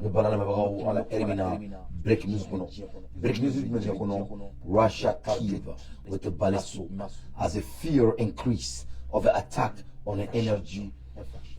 Ne bala lamɛnbagaw, ala hɛrɛ min na. Break news kɔnɔ, break news jumɛn bɛ kɔnɔ? Russia Kyiv with the ballistic as a fear increase of the attack on the energy.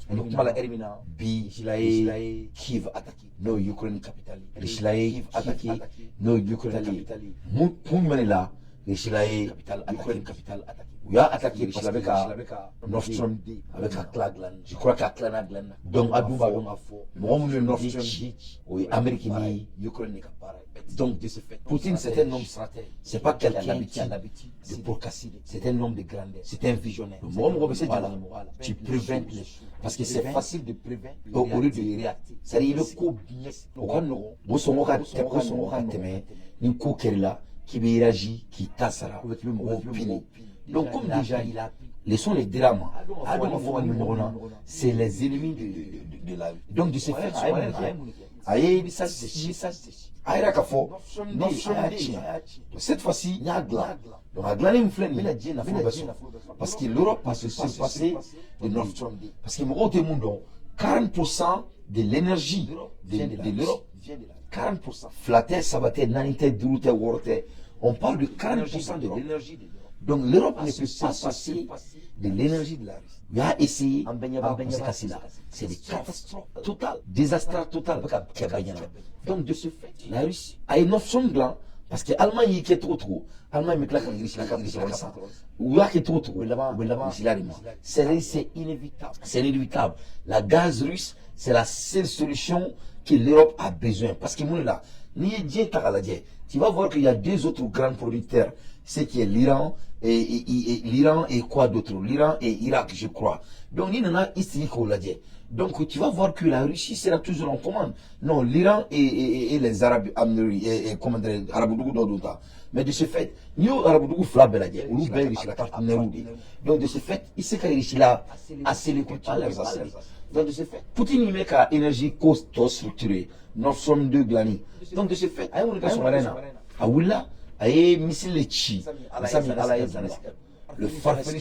An bɛ kuma la heure min na bi, Russie ye Kyiv attaqué, n'o ye Ukraine capitale ye. Russie ye Kyiv attaqué, n'o ye Ukraine capitale ye. Mun kun jumɛn de la Russie ye Ukraine capitale attaqué? U y'a attaqué parce que a bɛ ka Nord Stream 2, a bɛ ka tila dilan, je crois k'a tilana dilan na. Donc a dun b'a dɔn k'a fɔ mɔgɔ minnu ye Nord Stream 2 ci, o ye Amérique ni Ukraine de ka baara ye. Donc de ce fait, Poutine, c'est un homme stratège, c'est pas quelqu'un qui a l'habitude de procrastiner, c'est un homme de grandeur, c'est un visionnaire. Mɔgɔ mɔgɔ bɛ se jamana ɲɛmɔgɔya la, tu préviens les choses parce que c'est facile de prévenir au lieu de réacter. C'est à dire, i bɛ ko ɲɛ, o ka nɔgɔn, o sɔngɔ ka o sɔngɔ ka tɛmɛ ni ko kɛr'i la k'i bɛ réagir k'i ta sara ou k'i bɛ mɔgɔw punir. Donc comme déjà il a leçon de dira ma, a dɔn k'a fɔ ka ɲɔgɔn na, c'est les ennemis de la. Donc de ce fait, a ye mun kɛ? A ye message a yɛrɛ k'a fɔ Nord Stream 2 a y'a tiɲɛ. Cette fois-ci, n y'a dilan. Donc a dilanni min filɛ nin ye, n bɛna diɲɛ nafolo bɛɛ sɔrɔ parce que l'Europe va se surpasser de Nord Stream 2, parce que mɔgɔw tɛ mun dɔn, 40% de l'énergie de l'Europe, 40%, fila tɛ, saba tɛ, naani tɛ, duuru tɛ, wɔɔrɔ tɛ, on parle de 40% de l'énergie de l'Europe. Donc l'Europe ne peut pas passer de l'énergie de la Russie. U y'a essayé, a conséquence là, c'est des catastrophes totales, désastre total bɛ ka kɛ bɛɛ ɲɛna. Donc de ce fait, la Russie a ye Nord Stream dilan parce que Allemagne y'i kɛ cogo cogo, Allemagne bɛ tila ka Russie la ka pétrole san. U y'a kɛ cogo cogo, u bɛ laban Russie la de ma. C'est inévitable, c'est inévitable. La gaz russe, c'est la seule solution que l'Europe a besoin, parce que mun de la, n'i ye diɲɛ ta k'a lajɛ, tu vas voir qu'il y a deux autres grands producteurs, ce qui est l'Iran et l'Iran et quoi d'autre, l'Iran et Irak, je crois. Donc n'i nana i sigi k'o lajɛ, donc tu vas voir que la Russie sera toujours en commande. Non, l'Iran et les Arabes et comment dire, Arabudugu dɔw dun ta. Mais de ce fait, n'i y'o Arabudugu fila bɛɛ lajɛ, olu bɛɛ ye Russie la partenaire de ye. Donc de ce fait, i se ka Russie la accélérer, pas les accélérer. Donc de ce fait, Poutine bɛ ka énergie ko tɔ structuré, Nord Stream 2 dilanni. Donc de ce fait, a ye mun de kɛ sɔgɔmada in na? A wulila, a ye missile de ci. Masa min Ala ye, le farfelu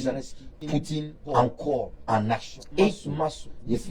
Poutine encore en action. Et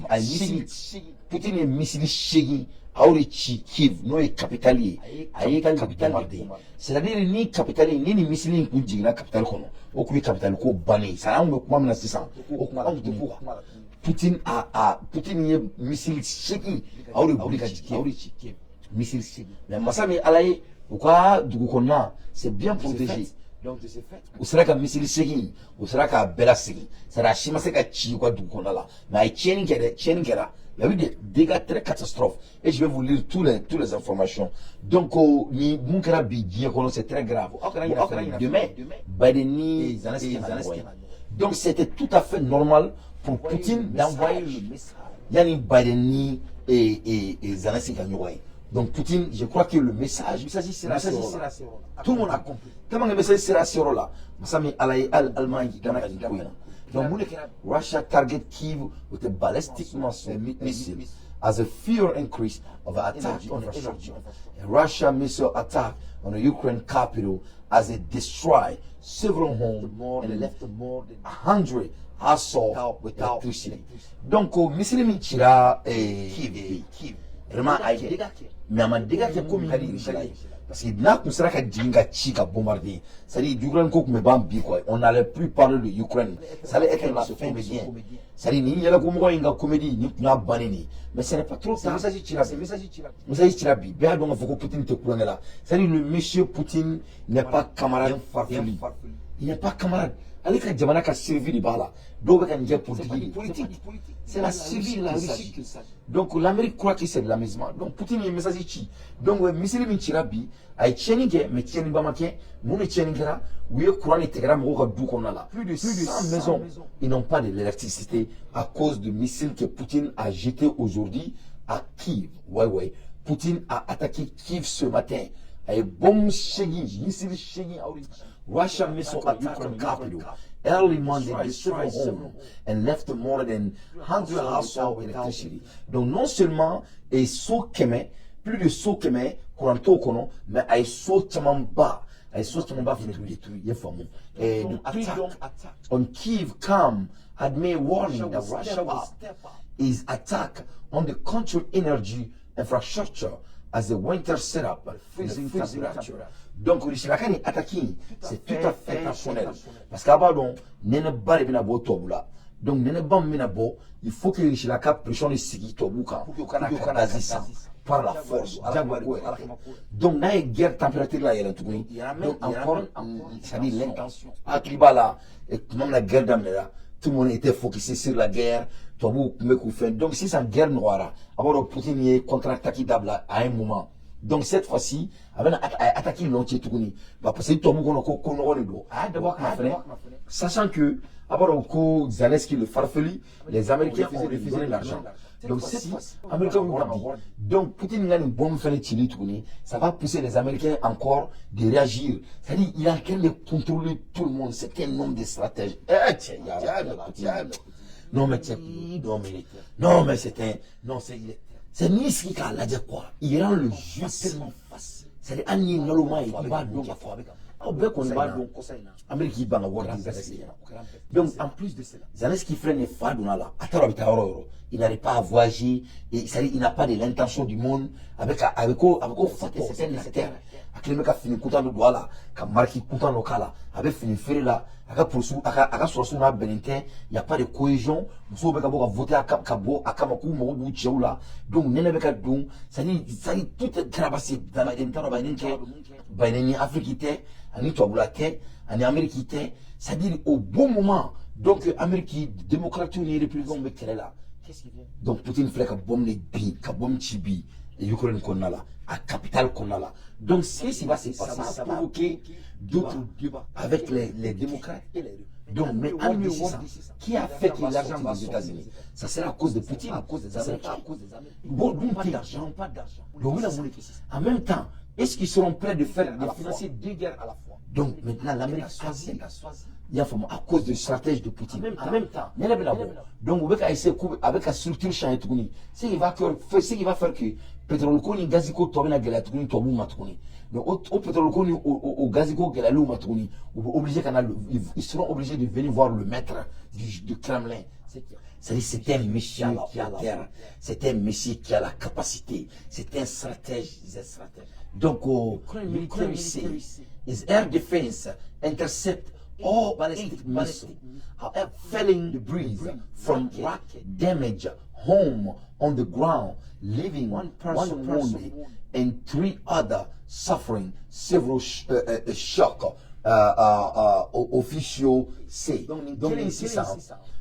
a ye missile, Poutine ye missile 8 a y'o de ci Kiev, n'o ye capitale ye. A ye capitale bombarder. C'est-à-dire, ni capitale ni missile in kun jiginna capitale kɔnɔ, o kun ye capitale ko bannen ye. C'est anw bɛ kuma min na sisan, o kuma anw tɛ ko kan. Poutine a Poutine ye missile 8 a y'o de boli ka jigin, a y'o de ci Kiev, missile 8. Mais masa min Ala ye, u ka dugu kɔnɔna, c'est bien protégé. Donc de ce fait, u sera ka missile 8, u sera k'a bɛɛ lasegin. C'est à dire, a si ma se ka ci u ka dugu kɔnɔna la, mais a ye tiɲɛni kɛ dɛ, tiɲɛni kɛra. Il y a eu des dégâts très catastrophes et je vais vous lire tous les informations. Donc ni mun kɛra bi diɲɛ kɔnɔ, c'est très grave. Aw kana ɲinɛ fɛnɛ, demain Biden ni Zelensky na ɲɔgɔn ye. Donc c'était tout à fait normal pour Poutine d'envoyer le message yanni Biden ni et Zelensky ka ɲɔgɔn ye. Donc Poutine, je crois que le message sera ce yɔrɔ la. Tout le monde a compris. Tellement que le message sera ce yɔrɔ la, masa min Ala ye, hali Allemagne k'i kana ka nin ko in na. Donc mun de kɛra? Russia target Kiev with a ballistic missile as a fear increase of an attack on infrastructure. A Russia missile attack on the Ukraine capital as it destroyed several homes and left more than 100 households without electricity. Donc missile min cira Kiev, Kiev vraiment a ye dégâts kɛ, mais a ma dégâts kɛ komi ka di Russie la ye, parce que n'a kun sera ka jigin ka ci ka bombarder, c'est à dire Ukraine ko kun bɛ ban bi quoi, on n'allait plus parler de Ukraine, ça allait être la fin comédien, c'est à dire nin yɛlɛko mɔgɔ in ka comédie nin kun y'a bannen de ye. Mais ce n'est pas trop tard. Message cira bi, message cira bi, bɛɛ y'a dɔn k'a fɔ ko Poutine tɛ kulonkɛ la. C'est à dire, le monsieur Poutine n'est pas camarade farfelu, il n'est pas camarade. Ale ka jamana ka survie de b'a la. Dɔw bɛ ka nin kɛ politique, c'est la survie de la Russie. Donc l'Amérique croit que c'est de l'amusement. Donc Poutine ye message ci. Donc missile min cira bi, a ye tiɲɛni kɛ, mais tiɲɛniba ma kɛ. Mun de tiɲɛni kɛra? U ye courant de tigɛra mɔgɔw ka du kɔnɔna la. Plus de 100 maisons, ils n'ont pas de l'électricité à cause de missiles que Poutine a jeté aujourd'hui à Kiev. Ouais, Poutine a attaqué Kiev ce matin. A ye bombe 8, missile 8 a y'o de ci. Russia missile attack on capital early Monday destroyed several homes and left more than 100 households with electricity. Donc non seulement et so 100, plus de so 100 courant t'o kɔnɔ, mais a ye so camanba, a ye so camanba fana détruit. I ye faamu? Et the attack on Kiev come amid warning that Russia will step up its attack on the country energy infrastructure as the winter setup freezing temperature. Donc Russie la ka nin attaque in, c'est tout à fait intentionnel, parce que a b'a dɔn nɛnɛba de bɛna bɔ tubabu la. Donc nɛnɛba min bɛna bɔ, il faut que Russie la ka pression de sigi tubabu kan pour que u kana ka gazi san par la force. Diyagoya ko yɛrɛ tɛ. Donc n'a ye guerre température la yɛlɛn tuguni, donc encore, c'est-à-dire l'intention, hakili b'a la tuma min na guerre daminɛra, tout le monde était focusé sur la guerre, tubabuw tun bɛ k'u fɛn. Donc sisan guerre nɔgɔyara, a b'a dɔn Poutine ye contre-attaque dabila à un moment. Donc cette fois-ci a bɛna a ye attaque lancer tuguni, bah, parce que tubabu kɔnɔ ko ko nɔgɔ de don. A y'a dabɔ a kama fɛnɛ, sachant que a b'a dɔn ko Zelensky le farfelu, les Américains ont refusé l'argent. Donc cette fois-ci Américains y'u wari di. Donc Poutine ka nin bombe fɛnɛ cili tuguni, ça va pousser les Américains encore de réagir. C'est-à-dire, il est en train de contrôler tout le monde. C'est un homme de stratège. Eh tiens, Poutine, non mais tiens, non mais non mais c'est un, non, c'est, il est, c'est ni sigi k'a lajɛ quoi, il rend le jeu tellement facile. C'est-à-dire, hali ni ye naloma ye, i b'a dɔn k'a fɔ a bɛ ka, aw bɛɛ kɔni b'a dɔn Amérique y'i ban ka wari di Zelensky ɲɛna. Donc en plus de cela, Zelensky filɛ nin ye, fa donna la, a taara, a bɛ taa yɔrɔ o yɔrɔ, il n'arrive pas à voyager et c'est-à-dire, il n'a pas de l'intention du monde. A bɛ ka a bɛ ko fatɔ, c'est un acteur. A kelen bɛ ka fini kuntan dɔ don a la, ka marque kuntan dɔ k'a la, a bɛ fini feere la, a ka polisiw, a ka sɔrɔsiw n'a bɛnnen tɛ, y a pas de cohésion. Musow bɛ ka bɔ ka voter a ka bɔ a kama k'u mago b'u cɛw la. Donc nɛnɛ bɛ ka don, c'est-à-dire tout est crabassé. Biden t'a dɔn Biden kɛ, Biden ni Afrique tɛ, ani tubabula tɛ, ani Amérique tɛ. C'est-à-dire, au bon moment, donc Amérique démocrates ni républicains bɛ kɛlɛ la. Donc Poutine filɛ ka bombe de bin, ka bombe ci bi Ukraine kɔnɔna la, a capitale kɔnɔna la. Donc ce qui va se passer, ça va provoquer d'autres débats avec les démocrates et les, donc mais hali sisan, qui a fait que l'argent des États-Unis, ça sera à cause de Poutine, à cause des Américains, à cause des Américains. Bon, dun tɛ d'argent, pas d'argent. Donc u bɛna mun de kɛ sisan? En même temps, est-ce qu'ils seront prêts de financer deux guerres à la fois? Donc maintenant l'Amérique choisit, i y'a faamu, à cause de stratège de Poutine. En même temps, nɛnɛ bɛna bɔ, donc u bɛ ka essayer k'u a bɛ ka structure changer tuguni, ce qui va faire que pétrole ko ni gazi ko tɔ bɛna gɛlɛya tuguni tubabuw ma tuguni. Donc o pétrole ko ni o gazi ko gɛlɛyaliw ma tuguni, u bɛ obligé ka na, ils seront obligés de venir voir le maître du Kremlin. C'est-à-dire, c'est un monsieur qui a terre, c'est un monsieur qui a la capacité, c'est un stratège, c'est un stratège. Donc, military say is air defense intercept all ballistic missiles. However, falling debris from rocket damage home on the ground, leaving one person wounded and three other suffering several shock. Official say. Donc, sisan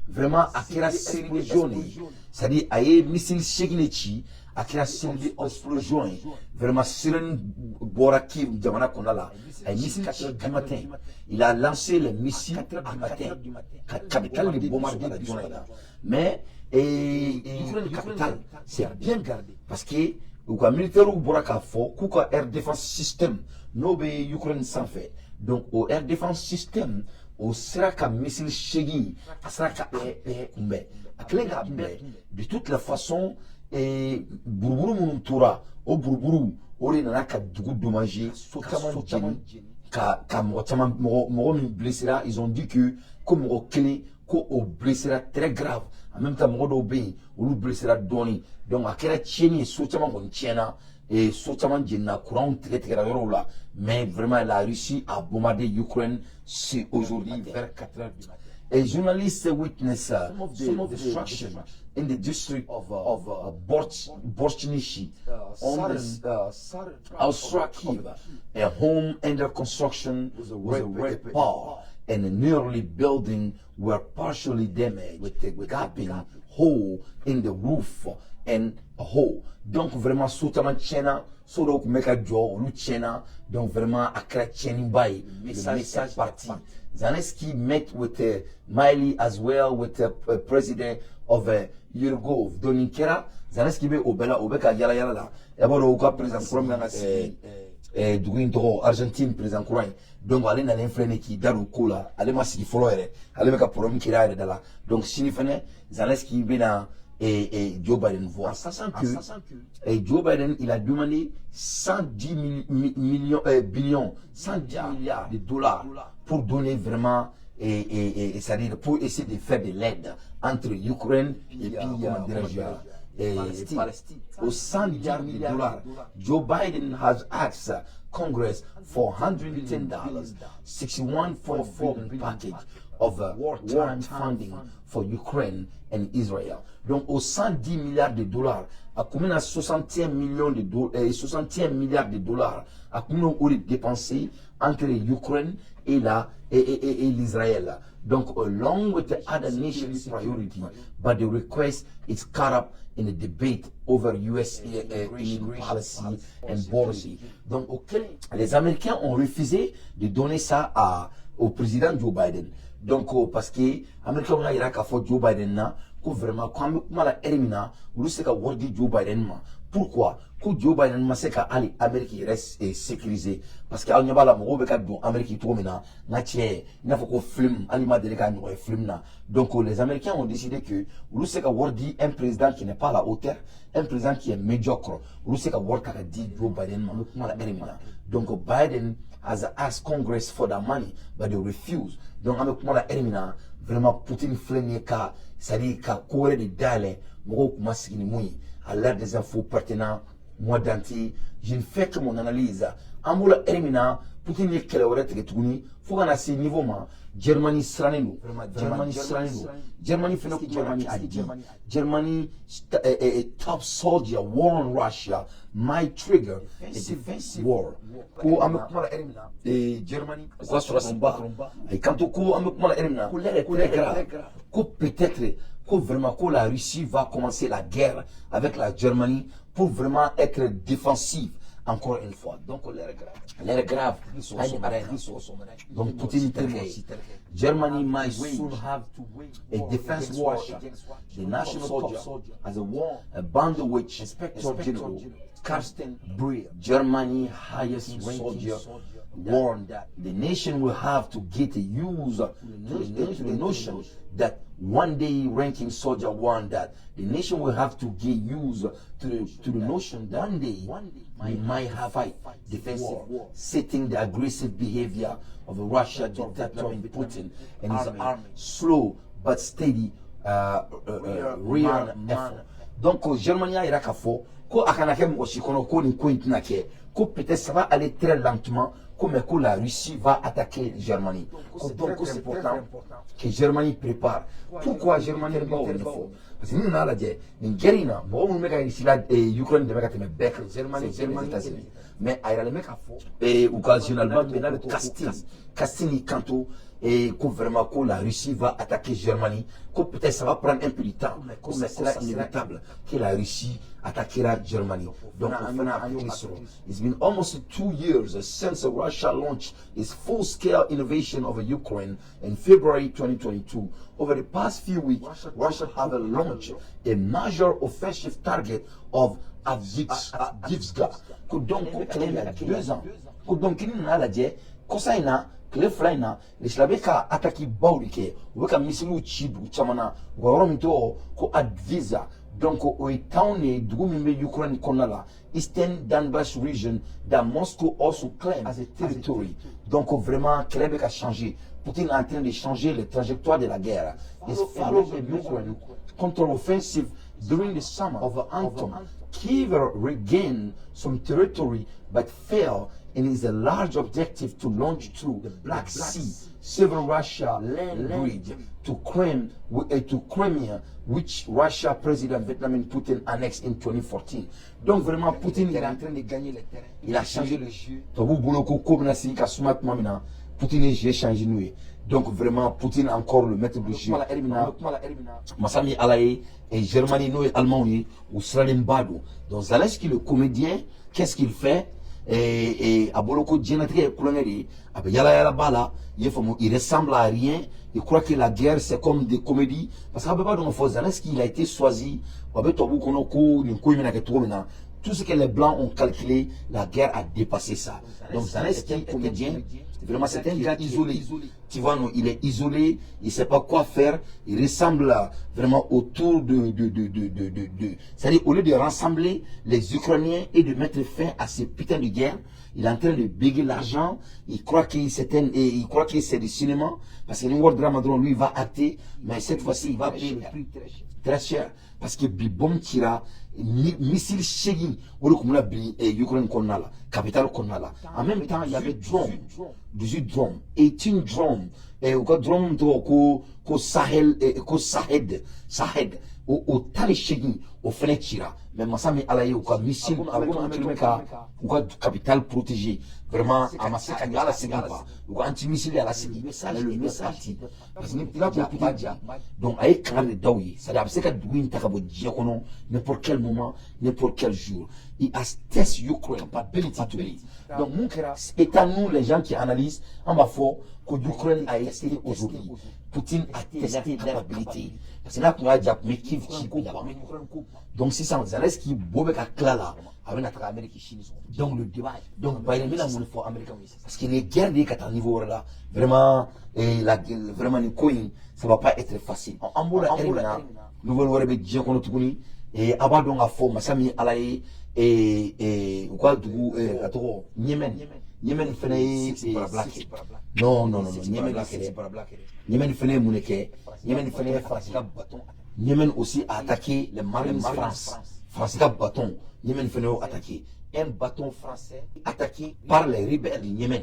vraiment a kɛra explosion ye, c'est-à-dire a ye missile seegin de ci, a kɛra série de explosion ye. Vraiment sirène bɔra Kiev jamana kɔnɔna la. A ye missile 4 heures du matin, il a lancé les missiles à matin ka capitale de bombarder la journée la. Mais et Ukraine capitale, c'est bien gardé, parce que u ka militaires bɔra k'a fɔ k'u ka air défense système n'o bɛ Ukraine sanfɛ, donc o air défense système o sera ka missile seegin, a sera ka bɛɛ kunbɛn. A kɛlen k'a kunbɛn, de toute la façon, buruburu minnu tora, o buruburu o de nana ka dugu dommager, so caman jeni, ka mɔgɔ caman, mɔgɔ min blessera, ils ont dit que ko mɔgɔ kelen ko o blessera très grave. En même temps, mɔgɔ dɔw bɛ yen, olu blessera dɔɔni. Donc a kɛra tiɲɛni ye, so caman kɔni tiɲɛna, et so caman jenina, courant tigɛ tigɛra yɔrɔw la. Mais vraiment la Russie a bombardé Ukraine, c'est aujourd'hui vers 4 heures du matin. A journalist witness some of the destruction in the district of Borchnishi on the outside Kiev. A home under construction was a red bar and a nearly building were partially damaged with a gaping hole in the roof and a hole. Donc vraiment so caman tiɲɛna, so dɔw tun bɛ ka jɔ, olu tiɲɛna. Donc vraiment a kɛra tiɲɛniba ye. Le message est parti. Zelensky met with Milei as well, with the president of Yurgov. Donc nin kɛra, Zelensky bɛ o bɛɛ la, o bɛ ka yala yala la. I b'a dɔn u ka président kura min kan ka sigi, dugu in tɔgɔ Argentine président kura in, donc ale nalen filɛ nin k'i da don ko la. Ale ma sigi fɔlɔ yɛrɛ, ale bɛ ka problème créer a yɛrɛ da la. Donc sini fɛnɛ Zelensky bɛna et Joe Biden voir. En sachant que et Joe Biden, il a demandé 110 millions, billions, 110 milliards de dollars pour donner vraiment, et c'est-à-dire pour essayer de faire de l'aide entre Ukraine et puis, comment dirais-je, Palestine. Au 110 milliards de dollars, Joe Biden has asked Congress for $110, 61.4 billion package of wartime funding for Ukraine and Israel. Donc, au 110 milliards de dollars, a combien à 61 millions de dollars, 61 milliards de dollars, a combien on dépensé entre l'Ukraine et l'Israël. Donc, along with the other nations' priority, but the request is caught up in a debate over US immigration policy and borders. Donc, auquel les Américains ont refusé de donner ça au président Joe Biden. Donc, parce que Américains ont yira k'a fɔ Joe Biden na ko vraiment ko an bɛ kuma la heure min na, olu se ka wari di Joe Biden ma. Pourquoi? Ko Joe Biden ma se ka hali Amérique yɛrɛ sécuriser, parce que aw ɲɛ b'a la, mɔgɔw bɛ ka don Amérique cogo min na, n ka cɛ, i n'a fɔ ko film, hali ma deli k'a ɲɔgɔn ye film na. Donc les Américains ont décidé que olu se ka wari di un président qui n'est pas à la hauteur, un président qui est médiocre. Olu se ka wari ta ka di Joe Biden ma. An bɛ kuma la heure min na, donc Biden has asked Congress for that money, but they refuse. Donc an bɛ kuma la heure min na, vraiment Poutine filɛ nin ye ka, c'est à dire ka ko wɛrɛ de dayɛlɛ mɔgɔw kun ma sigi ni mun ye. À l'heure des infos pertinents, moi Dante, je ne fais que mon analyse. An b'o la heure min na, Poutine ye kɛlɛ wɛrɛ tigɛ tuguni fo ka na se niveau ma Germany sirannen don. Germany sirannen don. Germany fɛnɛ kun Germany a di Germany top soldier warn Russia might trigger a defensive war. Ko an bɛ kuma la heure min na, Germany u ka sɔrɔdasiba a y'i kanto ko an bɛ kuma la heure min na, ko l'heure est très grave, ko peut-être ko vraiment ko la Russie va commencer la guerre avec la Germanie pour vraiment être défensive encore une fois. Donc l'heure est grave. L'heure est grave. Donc Poutine terikɛ, Germany might soon have to wage a defense war. The national soldier has a war, a Bundeswehr Inspector General Karsten Brier, Germany highest soldier, warned that the nation will have to get used to the notion that one day ranking soldier warned that the nation will have to get used to the notion that one day we might have fight defensive war, citing the aggressive behavior of the Russia dictator Putin and his army slow but steady rear effort. Donc Germany y'a yira k'a fɔ ko a kana kɛ mɔgɔ si kɔnɔ ko nin ko in tɛna kɛ, ko peut-être ça va aller très lentement, ko mais ko la Russie va attaquer Germany. Ko donc c'est important que Germany prépare. Pourquoi Germany b'o ɲɛfɔ? Parce que ni nana lajɛ nin guerre in na, mɔgɔ minnu bɛ ka Russie la Ukraine dɛmɛ ka tɛmɛ bɛɛ kan, Germany, Germany, États-Unis. Mais a yiralen bɛ k'a fɔ u ka général ba min bɛ n'a bɛ Carsten, Carsten y'i kanto et ko vraiment ko la Russie va attaquer Germany, ko peut-être ça va prendre un peu de temps, ko mais c'est inévitable que la Russie attaquera Germany. Donc o fana hakili sɔrɔ. It's been almost 2 years since Russia launched its full-scale invasion of Ukraine in February 2022. Over the past few weeks, Russia have launched a major offensive target of Avdiivka. Ko donc ko kɛlɛ in bɛ 2 ans. Ko donc ni nana lajɛ kɔsa in na, tile 2 in na, Russie bɛ ka attaque baw de kɛ. U bɛ ka missiles ci dugu caman na, u ka yɔrɔ min tɔgɔ ko Avdiivka. Donc o ye town de ye, dugu min bɛ Ukraine kɔnɔna la, Eastern Donbass region that Moscow also claim as a territory. Donc vraiment kɛlɛ bɛ ka changer. Poutine est en train de changer les trajectoires de la guerre. It followed the Ukraine counter-offensive during the summer of autumn. Kiev regained some territory but failed in its large objective to launch through the Black Sea several Russia land bridge to Crimea, which Russia President Vladimir Putin annexed in 2014. Donc vraiment, Poutine est en train de gagner le terrain. Il a changé le jeu. Tubabu bolo ko ko bɛna sigi ka suma tuma min na, Poutine ye jeu changé n'u ye. Donc vraiment Poutine encore le maître du jeu. Masa min Ala ye et Germany n'o ye Allemand ye, u sirannen don. Donc Zelensky le comédien, qu'est-ce qu'il fait? Et a bolo ko diɲɛlatigɛ ye kulonkɛ de ye, a bɛ yala yala ba la, i ye faamu, il ressemble à rien, il croit que la guerre c'est comme des comédies, parce que a bɛɛ b'a dɔn k'a fɔ Zelensky il a été choisi, a bɛ tubabuw kɔnɔ ko nin ko in bɛna kɛ cogo min na. Tout ce que les Blancs ont calculé, la guerre a dépassé ça. Donc Zelensky, comédien, vraiment c'est un gars isolé. Tu vois, non, il est isolé, il sait pas quoi faire, il ressemble vraiment autour de c'est-à-dire, au lieu de rassembler les Ukrainiens et de mettre fin à ces putains de guerre, il est en train de béguer l'argent, il croit que c'est du cinéma, parce que ni wari dira ma dɔrɔn, lui, il va acter, mais cette fois-ci, il va payer le prix très cher. Très cher. Parce que bi bombe cira, missile 8 o de tun bɛna bin Ukraine kɔnɔna la, capitale kɔnɔna la. En même temps, il y avait drone, 18 drones, 18 drones. U ka drone min tɔgɔ ko Sahel, ko Shahed, Shahed. O 18, o fɛnɛ cira. Mais masa min Ala ye, u ka missile, a bɛ komi an kɛlen bɛ ka u ka capitale protéger. Vraiment, a ma se ka ɲɛ ala segin quoi. U ka anti-missile y'a lasegin. Mais le message, parce que ni i b'a fɔ Putin ja. Donc a ye kangari de d'aw ye. C'est-à-dire a bɛ se ka dugu in ta ka bɔ diɲɛ kɔnɔ n'importe quel moment, n'importe quel jour. Il a testé Ukraine capability to lead. Donc mun kɛra? État, nous les gens qui analysent, an b'a fɔ ko Ukraine a testé aujourd'hui. Poutine a testé capabilité. Parce que n'a tun y'a ja, tun bɛ Kiev ci ko ban. Donc sisan Zelensky bo bɛ ka tila la, a bɛna taga Amérique sini sɔgɔma. Donc le débat, donc Biden bɛna mun de fɔ Américains ye? Parce que nin guerre de ye ka taa niveau wɛrɛ la. Vraiment, et la vraiment nin ko in, ça va pas être facile. An b'o la heure min na, nouvelle wɛrɛ bɛ diɲɛ kɔnɔ tuguni. Et a b'a dɔn k'a fɔ masa min Ala ye, u ka dugu a tɔgɔ Yémen. Yémen fɛnɛ ye barabila kɛ. Non, non, non, non, Yémen kɛ dɛ. Yémen fɛnɛ ye mun de kɛ? Yémen fɛnɛ ye Faransi ka bateau. Yémen aussi a attaqué les marines France. Faransi ka bateau, Yémen fɛnɛ y'o attaqué. Un bateau français attaqué par les rebelles du Yémen.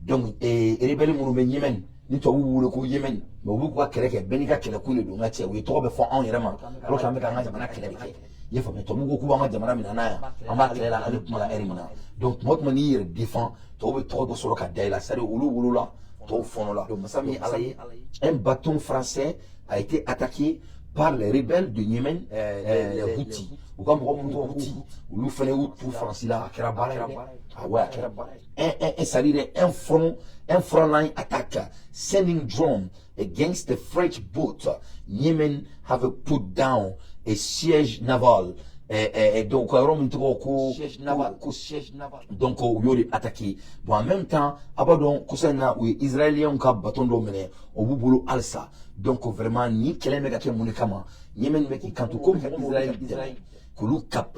Donc rebelles minnu bɛ Yémen, ni tubabuw b'u wele ko Yémen, mais u b'u ka kɛlɛ kɛ, bɛɛ n'i ka kɛlɛkun de don. N ka cɛ, u ye tɔgɔ bɛ fɔ anw yɛrɛ ma, alors que an bɛ k'an ka jamana kɛlɛ de kɛ. I y'a faamuya? Tubabuw ko k'u b'an ka jamana minɛ n'a yan, an b'a kɛlɛ la, an bɛ kuma la heure min na. Donc tuma o tuma n'i yɛrɛ défend, tɔw bɛ tɔgɔ dɔ sɔrɔ ka da i la. C'est à dire olu wolola tɔw fɔnɔ la. Donc masa min Ala ye, un bateau français a été attaqué par les rebelles de Yémen, les Houthis. U ka mɔgɔ minnu tɔgɔ Houthis, olu fana y'u tu Faransi la, a kɛra baara ye dɛ. Ah ouais, a kɛra baara ye. C'est-à-dire un front line attack, sending drone against the French boat. Yemen have put down a siège naval. Donc yɔrɔ min tɔgɔ ko siège naval, ko siège naval. Donc u y'o de attaqué. Bon, en même temps, a b'a dɔn kɔsa in na, u ye Israéliens ka bateau dɔ minɛ, o b'u bolo halisa. Donc vraiment, nin kɛlɛ bɛ ka kɛ mun de kama? Yemen bɛ k'i kanto ko mɔgɔ Israël dɛmɛ k'olu ka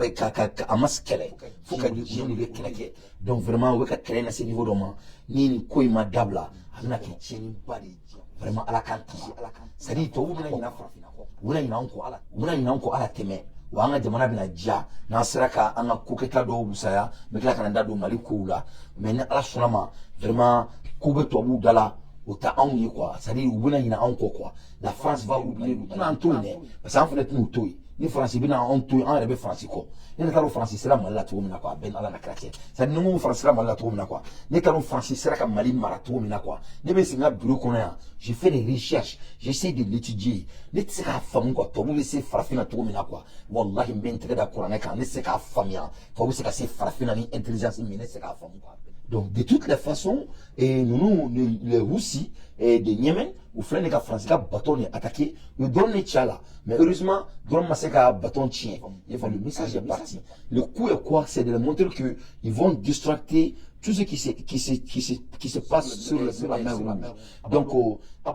Hamas kɛlɛ fo ka diɲɛ de bɛ kɛlɛ kɛ. Donc vraiment, u bɛ ka kɛlɛ lase niveau dɔ ma, ni nin ko in ma dabila, a bɛna kɛ tiɲɛniba de ye. Vraiment, Ala k'an kisi. C'est à dire tubabuw bɛna ɲinɛ farafinna kɔ, u bɛna ɲinɛ anw kɔ, Ala, u bɛna ɲinɛ anw kɔ, Ala tɛmɛ wa an ka jamana bɛna diya n'an sera ka an ka kokɛta dɔw wusaya. N bɛ tila ka na n da don Mali kow la, mais ni Ala sɔnna ma, vraiment, ko bɛ tubabuw da la, o tɛ anw ye quoi. C'est à dire u bɛna ɲinɛ anw kɔ quoi. La France va oublier. U tɛna an to yen dɛ, parce que an fana tɛn'u to yen. Ni Faransi bɛna anw to yen, an yɛrɛ bɛ Faransi kɔ. Ne t'a dɔn Faransi sera Mali la cogo min na quoi. A bɛɛ ni Ala na kira cɛ. C'est à dire ni n ko Faransi sera Mali la cogo min na quoi, ne t'a dɔn Faransi sera ka Mali mara cogo min na quoi. Ne bɛ sigi n ka bureau kɔnɔ yan, je fais des recherches, j'essaie de l'étudier, ne tɛ se k'a faamu quoi. Tubabu bɛ se farafinna cogo min na quoi, walahi, n bɛ n tɛgɛ da kuranɛ kan, ne tɛ se k'a faamuya. Tubabu bɛ se ka se farafinna ni intelligence min ye, ne tɛ se k'a faamu quoi. Donc de toutes les façons, et nous, les Houthis et de Yémen, u filɛ nin ka Faransi ka bateau ni attaqué, u ye drone de ci a la, mais heureusement drone ma se ka bateau tiɲɛ. I y'a faamu? Le message est parti. Le coup est quoi? C'est de leur montrer que ils vont distracter tout ce qui se passe sur la mer Rouge. Donc u ka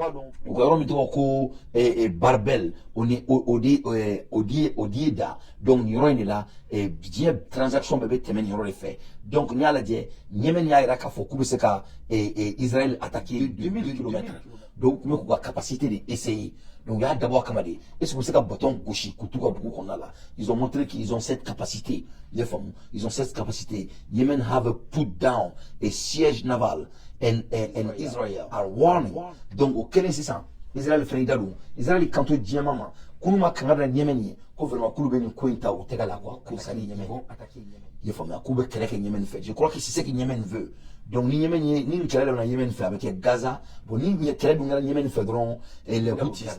yɔrɔ min tɔgɔ ko Barbel, o ni o di o di o di da. Donc nin yɔrɔ in de la, diɲɛ transaction bɛɛ bɛ tɛmɛ nin yɔrɔ de fɛ. Donc n'i y'a lajɛ, Yémen y'a yira k'a fɔ k'u bɛ se ka Israël attaquer 2000 kilomètres. Donc u tun bɛ k'u ka capacité de essayer. Donc u y'a dabɔ a kama de, est ce que u bɛ se ka bateau gosi k'u t'u ka dugu kɔnɔna la. Ils ont montré qu'ils ont cette capacité. I y'a faamu? Ils ont cette capacité. Yemen have put down a siège naval and Israel are warning. Donc o kɛlen sisan, Israël fɛnɛ y'i da don. Israël kanto diɲɛma ma k'olu ma kanga da Yemen ye ko vraiment k'olu bɛ nin ko in ta u tɛgɛ la quoi, ko sani Yemen. I y'a faamuya? K'u bɛ kɛlɛ kɛ Yemen fɛ. Je crois que c'est ce que Yemen veut. Donc ni Yemen ye, ni nin kɛlɛ daminɛ Yemen fɛ, a bɛ kɛ Gaza. Bon, ni kɛlɛ dun kɛra Yemen fɛ dɔrɔn, les Houthis,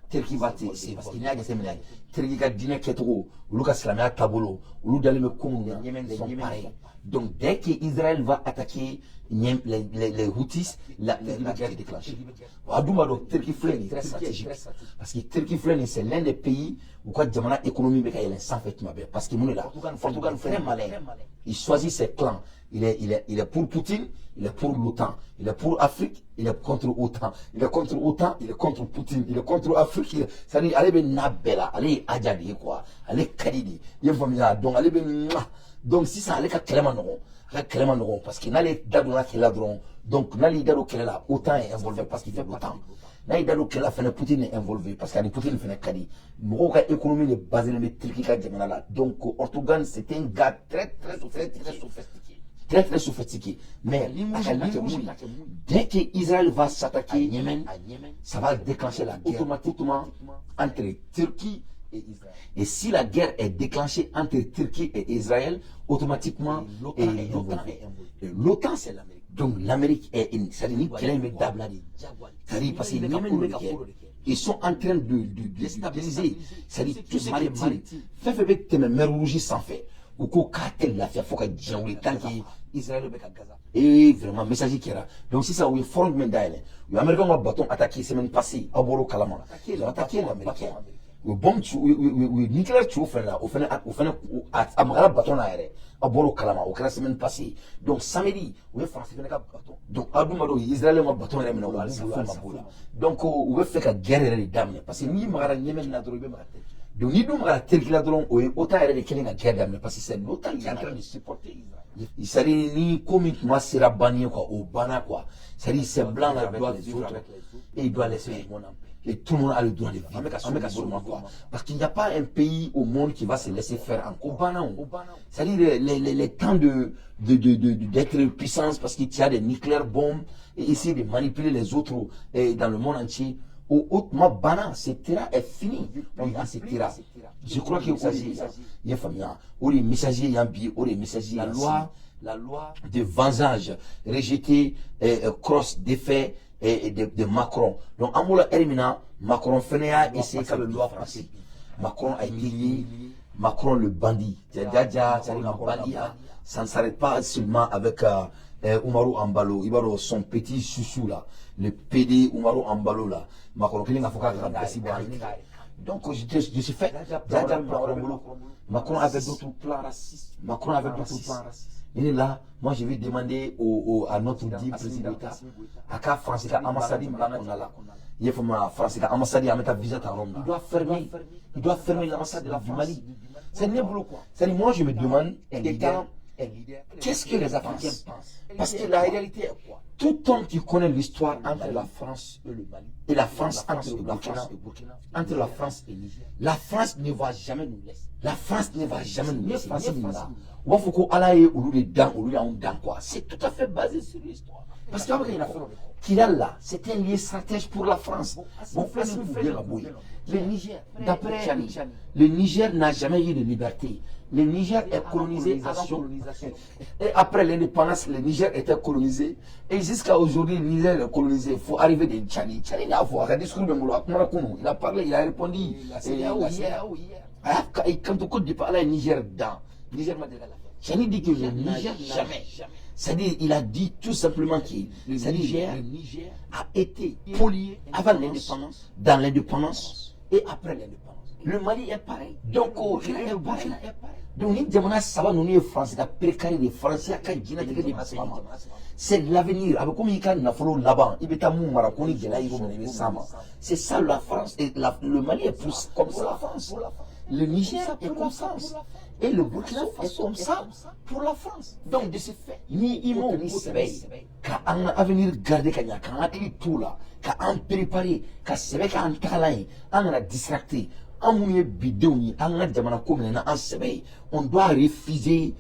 Turquie va te, parce que n'i y'a jateminɛ, Turquie ka diinɛ kɛcogo, olu ka silamɛya taabolo, olu dalen bɛ ko mun na, sont pareils. Donc dès que Israël va attaquer les Houthis, la guerre est déclenchée. A dun b'a dɔn, Turquie filɛ nin ye, très stratégique, parce que Turquie filɛ nin, c'est l'un des pays U ka jamana économie bɛ ka yɛlɛn sanfɛ tuma bɛɛ, parce que mun de la, Erdogan très malin, il choisit ses clans. Il est pour Poutine, il est pour l'OTAN, il est pour Afrique, il est contre OTAN, il est contre OTAN, il est contre Poutine, il est contre Afrique. C'est-à-dire, ale bɛ n'a bɛɛ la, ale ye aja de ye quoi, ale ka di de, i ye faamuya? Donc ale bɛ, donc sisan ale ka kɛlɛ ma nɔgɔn, a ka kɛlɛ ma nɔgɔn, parce que n'ale da donna kɛlɛ la dɔrɔn, donc n'ale y'i da don kɛlɛ la, OTAN est involvé parce qu'il fait l'OTAN. N'a y'i da don kɛlɛ la fɛnɛ, Poutine est involvé parce que ani Poutine fɛnɛ ka di. Mɔgɔw ka économie de basé bɛ Turquie ka jamana la. Donc Erdogan, c'est un gars très très très très sophistiqué, très très sophistiqué. Mais a ka ligne mun ye? Dès que Israël va s'attaquer Yémen, ça va déclencher la guerre automatiquement entre Turquie et Israël. Et si la guerre est déclenchée entre Turquie et Israël, automatiquement, et l'OTAN, c'est l'Amérique. Donc l'Amérique est une, c'est-à-dire ni kɛlɛ in bɛ dabila de, c'est-à-dire parce que Yémen bɛ kɛ, ils sont en train de déstabiliser, c'est-à-dire tout ce qui est maritime, fɛn fɛn bɛ tɛmɛ mer Rouge sanfɛ, u ko k'a tɛ lafiya fo ka diɲɛ wuli tant que Israël bɛ ka Gaza. Et vraiment message kɛra. Donc sisan u ye front jumɛn dayɛlɛ? U ye Américains ka bateau attaqué semaine passée, aw bɔr'o kalama. Ils ont attaqué l'Américain, u ye bombe ci, u ye nucléaire ci o fɛnɛ la, o fɛnɛ a magara bateau la yɛrɛ, aw bɔr'o kalama, o kɛra semaine passée. Donc samedi, u ye France fɛnɛ ka bateau. Donc aw dun b'a dɔn, u ye Israël ka bateau yɛrɛ minɛ, o halisa foyi ma b'o la. Donc u bɛ fɛ ka guerre yɛrɛ de daminɛ, parce que n'i magara Yémen na dɔrɔn, i bɛ maga Turquie. Donc n'i dun magara Turquie la dɔrɔn, o ye OTAN yɛrɛ de kɛlen ka guerre daminɛ, parce que c'est l'OTAN qui est en train de supporter Israël. C'est-à-dire ni ko min tuma sera banni ye quoi, o banna quoi. C'est-à-dire ces blancs là doivent vivre avec les autres et ils doivent laisser le monde en paix. Et tout le monde a le droit de vivre. An bɛ ka quoi. Parce qu'il n'y a pas un pays au monde qui va se laisser faire encore. O banna o. C'est-à-dire les temps de d'être puissance parce qu'il y a des nucléaires bombes et essayer de manipuler les autres et dans le monde entier. O tuma banna, cette era est fini. On dans cette era. Je crois que o de i ye faamuya, o de ye message ye yan bi, o de ye message ye. La loi de vengeance rejetée, cross défait de Macron. Donc an b'o la heure min na, Macron fɛnɛ y'a essayé ka loi passer. Macron a été lié, Macron le bandit. Jaja, c'est-à-dire la bandit, ça ne s'arrête pas seulement avec Umaru Embalo, i b'a dɔn, son petit chouchou là, le PD Umaru Embalo là. Macron kelen k'a fɔ k'a ka bɛsi bɔ a. Donc je suis fait. Jaja Macron bolo. Macron avait d'autres plans racistes. Macron avait d'autres plans racistes. Il est là, moi je vais demander à notre dit président d'État, à ka France ka ambassade bila kɔnɔna la. I y'a faamu, France ka ambassade, an bɛ taa visa ta yɔrɔ min na. Il doit fermer l'ambassade du Mali. C'est ne bolo quoi. C'est moi je me demande, étant qu'est-ce que les Africains pensent? Parce que la réalité est quoi? Tout homme qui connaît l'histoire entre la France et le Mali, et la France entre le Burkina, entre la France et le Niger, la France ne va jamais nous laisser. La France ne va jamais nous laisser. U b'a fɔ ko Ala ye olu de dan, olu y'anw dan quoi. C'est tout à fait basé sur l'histoire. Parce que Kidal là, c'est un lieu stratégique pour la France. Bon, le Niger, d'après Tchani, le Niger n'a jamais eu de liberté. Le Niger est colonisé et après l'indépendance, le Niger était colonisé. Et jusqu'à aujourd'hui, le Niger est colonisé. Il faut arriver de Tchani. Tchani n'a pas un discours, il a parlé, il a répondu. Hier, quand on parle Niger dans, Niger m'a dit. Tchani dit que le Niger jamais. C'est-à-dire, il a dit tout simplement que le Niger a été spolié avant l'indépendance, dans l'indépendance et après l'indépendance. Le Mali est pareil. Donc, est pareil. Donc, ni jamana saba ninnu ye France ka pré carré de, France ka diɲɛlatigɛ de bɛ ma. C'est l'avenir. A bɛ komi i ka nafolo laban, i bɛ taa mun mara ko ni gɛlɛya y'i minɛ, i bɛ s'a ma. C'est ça la France. Et le Mali est plus comme ça la France. Le Niger est comme ça. Et le Burkina est comme ça pour la France. Donc, de ce fait, ni i m'o ni sɛbɛ ye ka an ka avenir garder ka ɲa, k'an hakili t'o la, ka an préparer, ka sɛbɛ k'an tagalan ye, an kana distracter. An minnu ye bidenw ye, an ka jamana ko minɛ n'an sɛbɛ ye. On doit refuser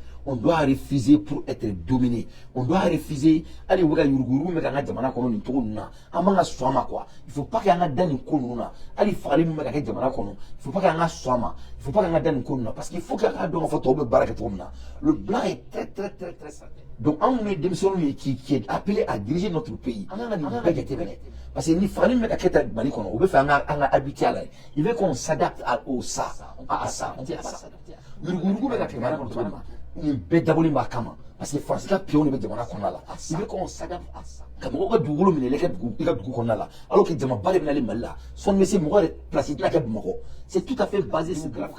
pour être dominé. On doit refuser. Hali u bɛ ka yuruguyurugu min kɛ an ka jamana kɔnɔ nin cogo ninnu na, an man ka sɔn a ma quoi. Il faut pas que an ka da nin ko ninnu na. Hali fagali min bɛ ka kɛ jamana kɔnɔ, il faut pas que an ka sɔn a ma. Il faut pas que an ka da nin ko ninnu na, parce que il faut que an ka dɔn k'a fɔ tɔw bɛ baara kɛ cogo min na. Le blanc est très très très très sale. Donc anw minnu ye denmisɛnninw ye qui est appelé à diriger notre pays, an kan ka nin bɛɛ jateminɛ, parce que ni fagali min bɛ ka kɛ tan Mali kɔnɔ, u bɛ fɛ an ka habitué a la. Il veut qu'on s'adapte à au ça à ça, on tɛ à ça. Yuruguyurugu bɛ ka kɛ jamana kɔnɔ cogo min na, Nin bɛɛ dabɔlen b'a kama parce que Faransi ka pion de bɛ jamana kɔnɔna la. Il veut qu'on s'adapte à ça, ka mɔgɔw ka dugukolo minɛ i ka dugu, i ka dugu kɔnɔna la, alors que jamaba de bɛ nalen Mali la. Sɔnni bɛ se mɔgɔ yɛrɛ place tɛna kɛ Bamakɔ. C'est tout à fait basé sur de la,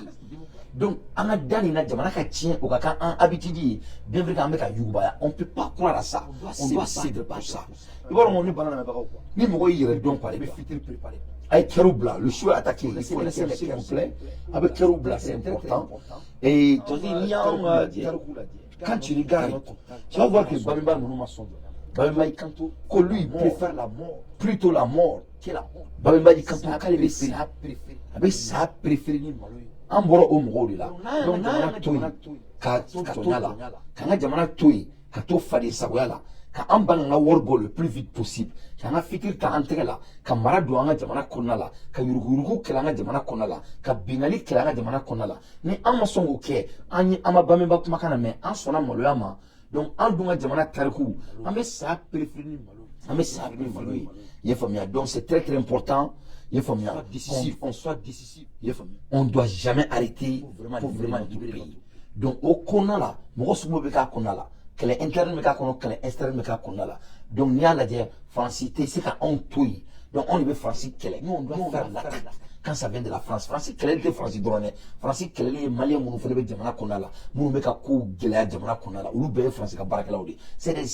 donc an ka da nin na, jamana ka tiɲɛ, o ka kan an habitude ye. Bien vrai qu'an bɛ ka yugubaya, on peut pas croire à ça, on doit céder pour ça. I b'a dɔn, ne banna lamɛnbagaw quoi, ni mɔgɔ y'i yɛrɛ dɔn quoi, i bɛ fitiri préparer. A ye cœur bila, le choix attaqué, il faut laisser les s'il vous plaît. A bɛ cœur bila, c'est important. Et tɔsi n'i y'anw ka, quand tu regardes, tu vas voir que Babemba ninnu ma sɔn. Babemba y'i kanto ko lui, il préfère la mort, plutôt la mort que la honte. Babemba y'i kanto k'ale bɛ sa, a bɛ sa préféré ni malo ye. An bɔra o mɔgɔw de la. Donc jamana to yen ka tɔɲa la, k'an ka jamana to yen ka to faden sagoya la, ka an ban k'an ka wari bɔ le plus vite possible, k'an ka fitiri ta an tɛgɛ la, ka mara don an ka jamana kɔnɔna la, ka yuruguyurugu kɛlɛ an ka jamana kɔnɔna la, ka bingali kɛlɛ an ka jamana kɔnɔna la. Ni an ma sɔn k'o kɛ, an ye an ma Babemba kumakan na mɛn, an sɔnna maloya ma. Donc an dun ka jamana tariku, an bɛ sa préféré ni malo, an bɛ sa ni malo ye. I ye faamuya? Donc c'est très très important, i ye faamuya, on soit décisif, i ye faamuya, on doit jamais arrêter pour vraiment libérer notre pays. Donc o kɔnɔna la, mɔgɔ sugu bɛ k'a kɔnɔna la, kɛlɛ interne bɛ k'a kɔnɔ, kɛlɛ externe bɛ k'a kɔnɔna la. Donc n'i y'a lajɛ, Faransi tɛ se ka anw to yen. Donc anw de bɛ Faransi kɛlɛ. Nous, on doit faire l'attaque quand ça vient de la France. Faransi kɛlɛli tɛ Faransi dɔrɔn dɛ, Faransi kɛlɛli ye Malien minnu fana bɛ jamana kɔnɔna la, minnu bɛ ka kow gɛlɛya jamana kɔnɔna la, olu bɛɛ ye Faransi ka baarakɛlaw de. C'est des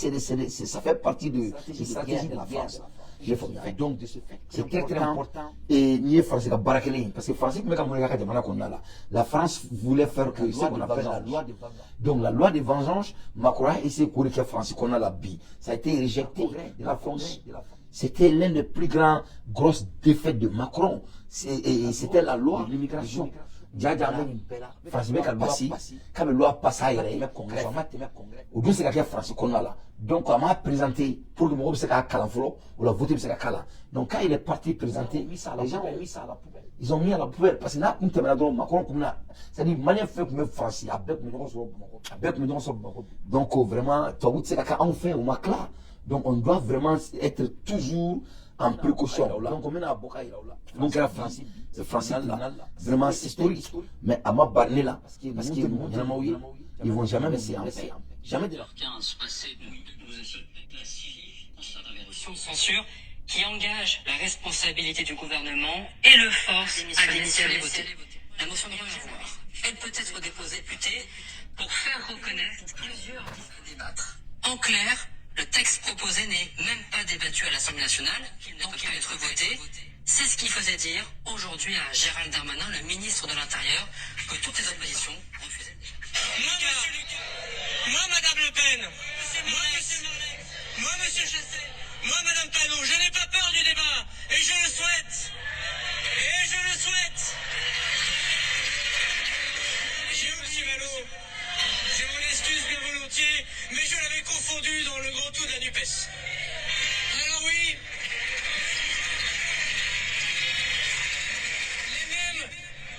ça fait partie de stratégie de la France, i faamuya? Donc c'est très très important. Et n'i ye Faransi ka baara kɛlen ye, parce que Faransi tun bɛ ka mun de k'a ka jamana kɔnɔna la? La France voulait faire que ce qu'on appelle la loi de vengeance. Donc la loi de vengeance, Macron a essayé k'o de kɛ Faransi kɔnɔna la bi, ça a été rejeté de la France. C'était l'un des plus grands grosses défaites de Macron. C'était la loi de l'immigration. Jaja, an bɛ nin bɛɛ la, Faransi bɛ ka passer k'a bɛ loi passer a yɛrɛ ye, ka sɔrɔ a ma tɛmɛ congrès. O dun se ka kɛ Faransi kɔnɔna la. Donc a m'a présenté pour que mɔgɔw bɛ se k'a kalan fɔlɔ, o la vote bɛ se ka k'a la. Donc quand il est parti présenter, les gens ont mis ça à la poubelle, ils ont mis à la poubelle, parce que n'a kun tɛmɛna dɔrɔn, Macron kun bɛna, c'est à dire Malien fɛn tun bɛ Faransi, a bɛɛ tun bɛ ɲɔgɔn sɔrɔ Bamakɔ, a bɛɛ tun bɛ ɲɔgɔn sɔrɔ Bamakɔ. Donc vraiment, tubabu tɛ se ka kɛ anw fɛ, o ma tila. Donc on doit vraiment être toujours en précaution. Donc on bɛna bɔ ka yira u la mun kɛra Faransi, Faransi la, vraiment c'est historique. Mais a ma bari ne la, parce que mɔgɔ ɲɛnamaw ye, ils vont jamais laisser en paix, jamais de la 15 passé de la motion de censure qui engage la responsabilité du gouvernement et le force à démissionner. La motion de rien à voir. Elle peut être déposée député pour faire reconnaître plusieurs débattre. En clair, le texte proposé n'est même pas débattu à l'Assemblée nationale, qu'il ne peut pas être voté. C'est ce qui faisait dire aujourd'hui à Gérald Darmanin, le ministre de l'Intérieur, que toutes les oppositions refusaient déjà. Moi, monsieur Lucas, moi, madame Le Pen, moi, monsieur Marleix, moi, monsieur Chassé, moi, madame Panot, je n'ai pas peur du débat, et je le souhaite. Et je le souhaite. J'ai monsieur Vallaud, je m'en excuse bien volontiers, mais je l'avais confondu dans le grand tout de la NUPES. Alors oui, les mêmes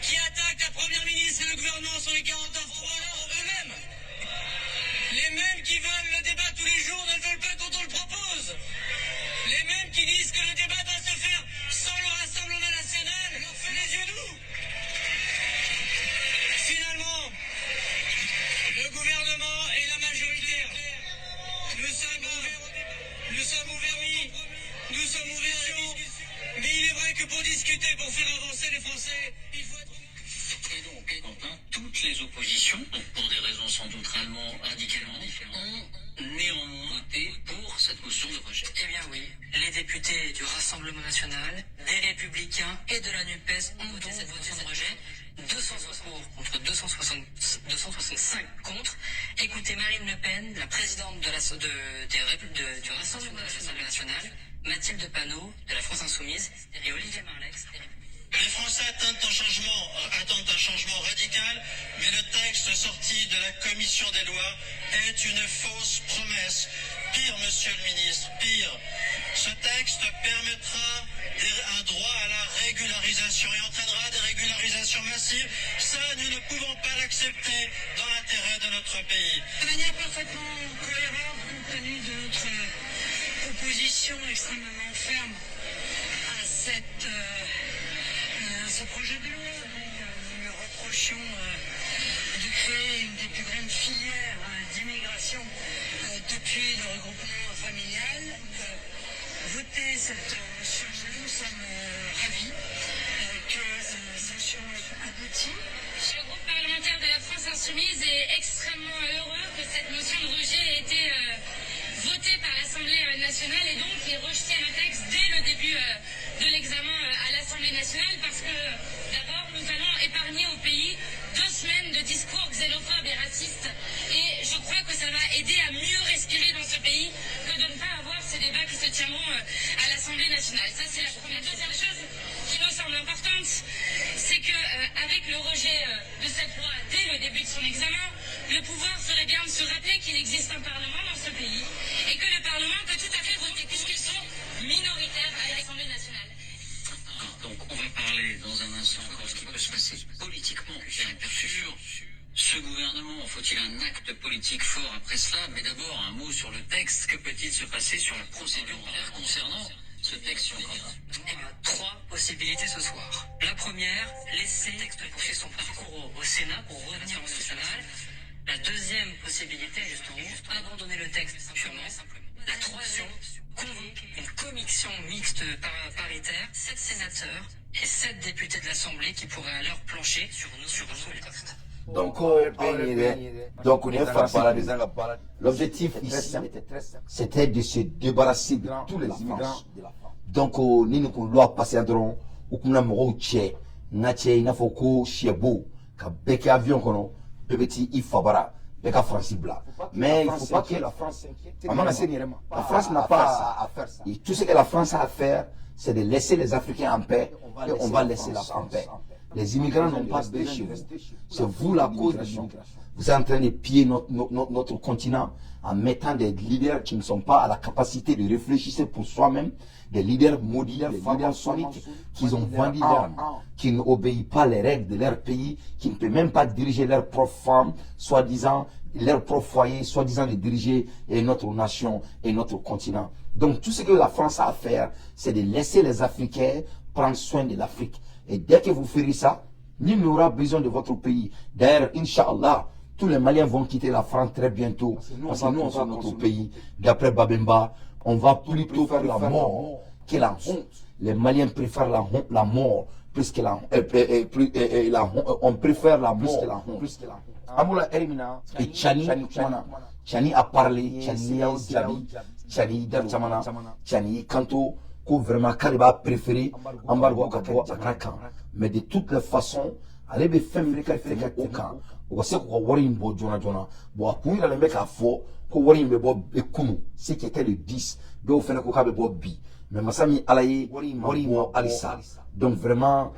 qui attaquent la Première ministre et le gouvernement sur les 49.3 eux-mêmes. Les mêmes qui veulent le débat tous les jours ne veulent pas quand on le propose. Les mêmes qui disent que le débat doit se faire sans le Rassemblement national leur fait les yeux doux. Finalement, le gouvernement et la majorité, nous sommes ouverts au débat, nous sommes ouverts au compromis, nous sommes ouverts à la discussion. Mais il est vrai que pour discuter, pour faire avancer les Français, il faut être... Et donc, Quentin, toutes les oppositions, donc pour des raisons sans doute réellement radicalement différentes, ont néanmoins voté pour cette motion de rejet. Eh bien oui, les députés du Rassemblement national, des Républicains et de la NUPES ont voté cette motion de rejet. 260 pour contre 260, 265 contre. Écoutez Marine Le Pen, la présidente de la, de, des Répu- de- du Rassemblement national, Mathilde Panot de la France Insoumise et Olivier Marleix des Républicains. Les Français attendent un changement radical, mais le texte sorti de la commission des lois est une fausse promesse. Pire, monsieur le ministre, pire. Ce texte permettra un droit à la régularisation et entraînera des régularisations massives. Ça, nous ne pouvons pas l'accepter dans l'intérêt de notre pays. De manière parfaitement cohérente, compte tenu de notre opposition extrêmement ferme à ce projet de loi. Donc, nous lui reprochions de créer une des plus grandes filières voté cette motion. Nous sommes ravis que cette motion aboutit. Le groupe parlementaire de la France Insoumise est extrêmement heureux que cette motion de rejet ait été votée par l'Assemblée nationale et donc ait rejeté le texte dès le début de l'examen à l'Assemblée nationale, parce que d'abord nous allons épargner au pays 2 semaines de discours xénophobes et racistes, et je crois que ça va aider à mieux respirer dans ce pays que de ne pas avoir ces débats qui se tiendront à l'Assemblée nationale. Ça, c'est la première. Deuxième chose qui nous semble importante, c'est que avec le rejet de cette loi dès le début de son examen, le pouvoir ferait bien de se rappeler qu'il existe un Parlement dans ce pays et que le Parlement peut tout à fait voter, puisqu'ils sont minoritaires à l'Assemblée nationale. Donc on va parler dans un instant encore ce qui peut se passer politiquement sur ce gouvernement. Faut-il un acte politique fort après cela? Mais d'abord un mot sur le texte. Que peut-il se passer sur la procédure concernant ce texte sur Eh bien, trois possibilités ce soir. La première, laisser le texte poursuivre son parcours au Sénat pour revenir au national. La deuxième possibilité, justement, abandonner le texte purement. La troisième, convoquer une commission mixte paritaire, sept sénateurs et sept députés de l'Assemblée qui pourraient alors plancher sur le texte. Donc, donc on est L'objectif ici, c'était de se débarrasser de tous les immigrants. Donc, ni nous loi passer dɔrɔn, u kun bɛna mɔgɔw cɛ n ka cɛ i n'a fɔ ko sɛbo ka bɛɛ kɛ avion kɔnɔ, bɛɛ bɛ t'i fabara, bɛɛ ka France bila. Mais il faut pas que la France s'inquiète. La France n'a pas à faire ça. Et tout ce que la France a à faire, c'est de laisser les Africains en paix et on va laisser la en paix. Les immigrants n'ont pas besoin chez vous. C'est vous la cause de l'immigration. Vous êtes en train de piller notre continent en mettant des leaders qui ne sont pas à la capacité de réfléchir pour soi-même, des leaders maudits, des leaders soniques, qui ont vendu leur âme, qui n'obéissent pas les règles de leur pays, qui ne peuvent même pas diriger leur propre femme, soi-disant, leur propre foyer, soi-disant de diriger et notre nation et notre continent. Donc tout ce que la France a à faire, c'est de laisser les Africains prendre soin de l'Afrique. Et dès que vous ferez ça, nul n'aura besoin de votre pays. D'ailleurs, Inch'Allah, tous les Maliens vont quitter la France très bientôt. Parce que nous, on va notre pays. D'après Babemba, on va plutôt faire la mort que la honte. Les Maliens préfèrent la honte, la mort, plus que la, plus, la honte. On préfère la mort que la honte. Plus que la honte. Et Tchani, Tchani a parlé, Tchani a jaabi, Tchani da camana, Tchani kanto, ko vraiment k'ale b'a préféré embargo ka bɔ a ka kan. Mais de toutes les façons, ale bɛ fɛn min ka fɛ ka o kan, u ka se k'u ka wari in bɔ joona joona. Bon, a kun yiralen bɛ k'a fɔ ko wari in bɛ bɔ kunu, ce qui était le 10. Dɔw fɛnɛ ko k'a bɛ bɔ bi, mais masa min ala ye, wari in ma bɔ halisa. Donc vraiment,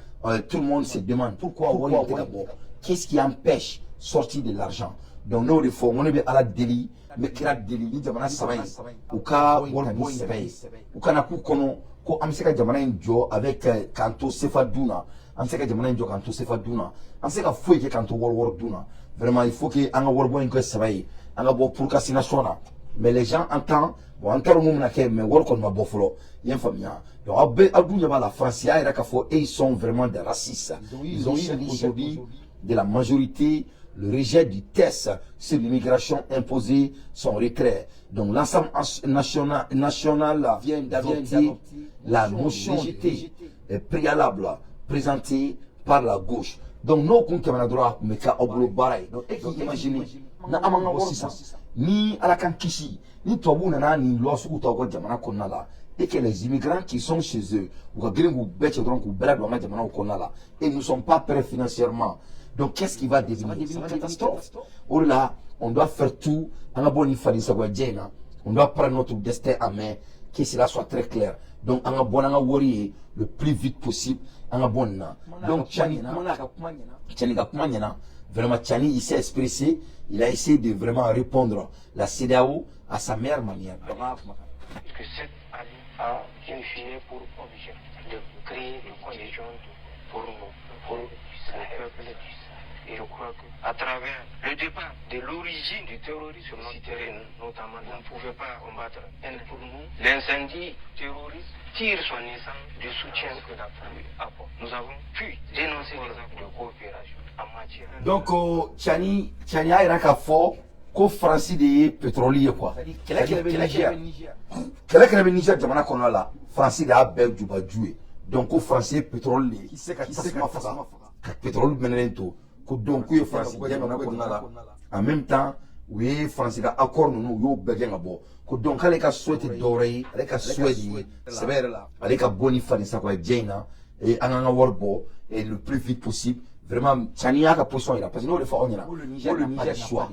tout le monde se demande pourquoi wari in tɛ ka bɔ, qu'est-ce qui empêche sortie de l'argent. Donc n'o de fɔ, n ko ne bɛ Ala deli, n bɛ kira deli, ni jamana saba in u ka wari bɔ sɛbɛ ye, u kana k'u kɔnɔ ko an bɛ se ka jamana in jɔ avec k'an to CFA dun na, an bɛ se ka jamana in jɔ k'an to CFA dun na, an bɛ se ka foyi kɛ k'an to wari wari dun na. Vraiment, il faut que an ka waribɔ in kɛ saba ye, an ka bɔ procrastination na. Mais les gens entendent. Bon, an t'a dɔn mun bɛna kɛ, mais wari kɔni ma bɔ fɔlɔ, i y'a faamuya. Donc aw bɛɛ, aw dun ɲɛ b'a la, France y'a yɛrɛ k'a fɔ et ils sont vraiment des racistes. Ils ont eu aujourd'hui de la majorité le rejet du texte sur l'immigration imposé son retrait. Donc l'Assemblée nationale vient d'adopter la motion rejetée préalable présentée par la gauche. Donc n'o kun tɛmɛna dɔrɔn, a kun bɛ kɛ aw bolo baara ye. Donc e k'i imaginer na an m'an ka bɔ sisan ni Ala k'an kisi ni tubabuw nana nin loi sugu ta u ka jamana kɔnɔna la, et que les immigrants qui sont chez eux, u ka girin k'u bɛɛ cɛ dɔrɔn k'u bɛɛ ladon an ka jamanaw kɔnɔna la, et nous sommes pas prêts financièrement. Donc qu'est-ce qui va devenir? C'est une catastrophe. O de la, on doit faire tout an ka bɔ nin fadensagoya in na. On doit prendre notre destin en main, que cela soit très clair. Donc an ka bɔ n'an ka wari ye le plus vite possible, an ka bɔ nin na. Donc Tchani Tchani ka kuma ɲɛna. Vraiment, Tchani, il s'est expressé, il a essayé de vraiment répondre la CEDEAO à sa meilleure manière. Que cette a in fine pour objet de créer des conditions pour nous, pour le peuple du Sahel. Et je crois qu'à travers le départ de l'origine du terrorisme, citerai notamment, vous ne pouvez pas combattre. Et pour nous, l'incendie terroriste tire son essence du soutien que la France apporte. Nous avons pu dénoncer les accords de coopération en matière. Donc, Tchani, Tchani a yira k'a fɔ ko Ko Faransi de ye pétrole ye quoi. Kɛlɛ kɛlɛ bɛ Niger, kɛlɛ kɛlɛ bɛ Niger jamana kɔnɔna la, Faransi de y'a bɛɛ jubaju ye. Donc ko Faransi ye pétrole de ye, k'i se ka tasuma faga ka pétrole mɛnɛlen to, ko donc k'u ye Faransi jamana kɔnɔna la. En même temps, u ye Faransi ka accord ninnu, u y'o bɛɛ gɛn ka bɔ, ko donc k'ale ka souhait tɛ dɔwɛrɛ ye, ale ka souhait de ye sɛbɛ yɛrɛ la, ale ka bɔ ni fadensakoya jɛ in na et an k'an ka wari bɔ et le plus vite possible. Vraiment, Tiani y'a ka position yira, parce que n'o de fɔ aw ɲɛna ko le Niger choix,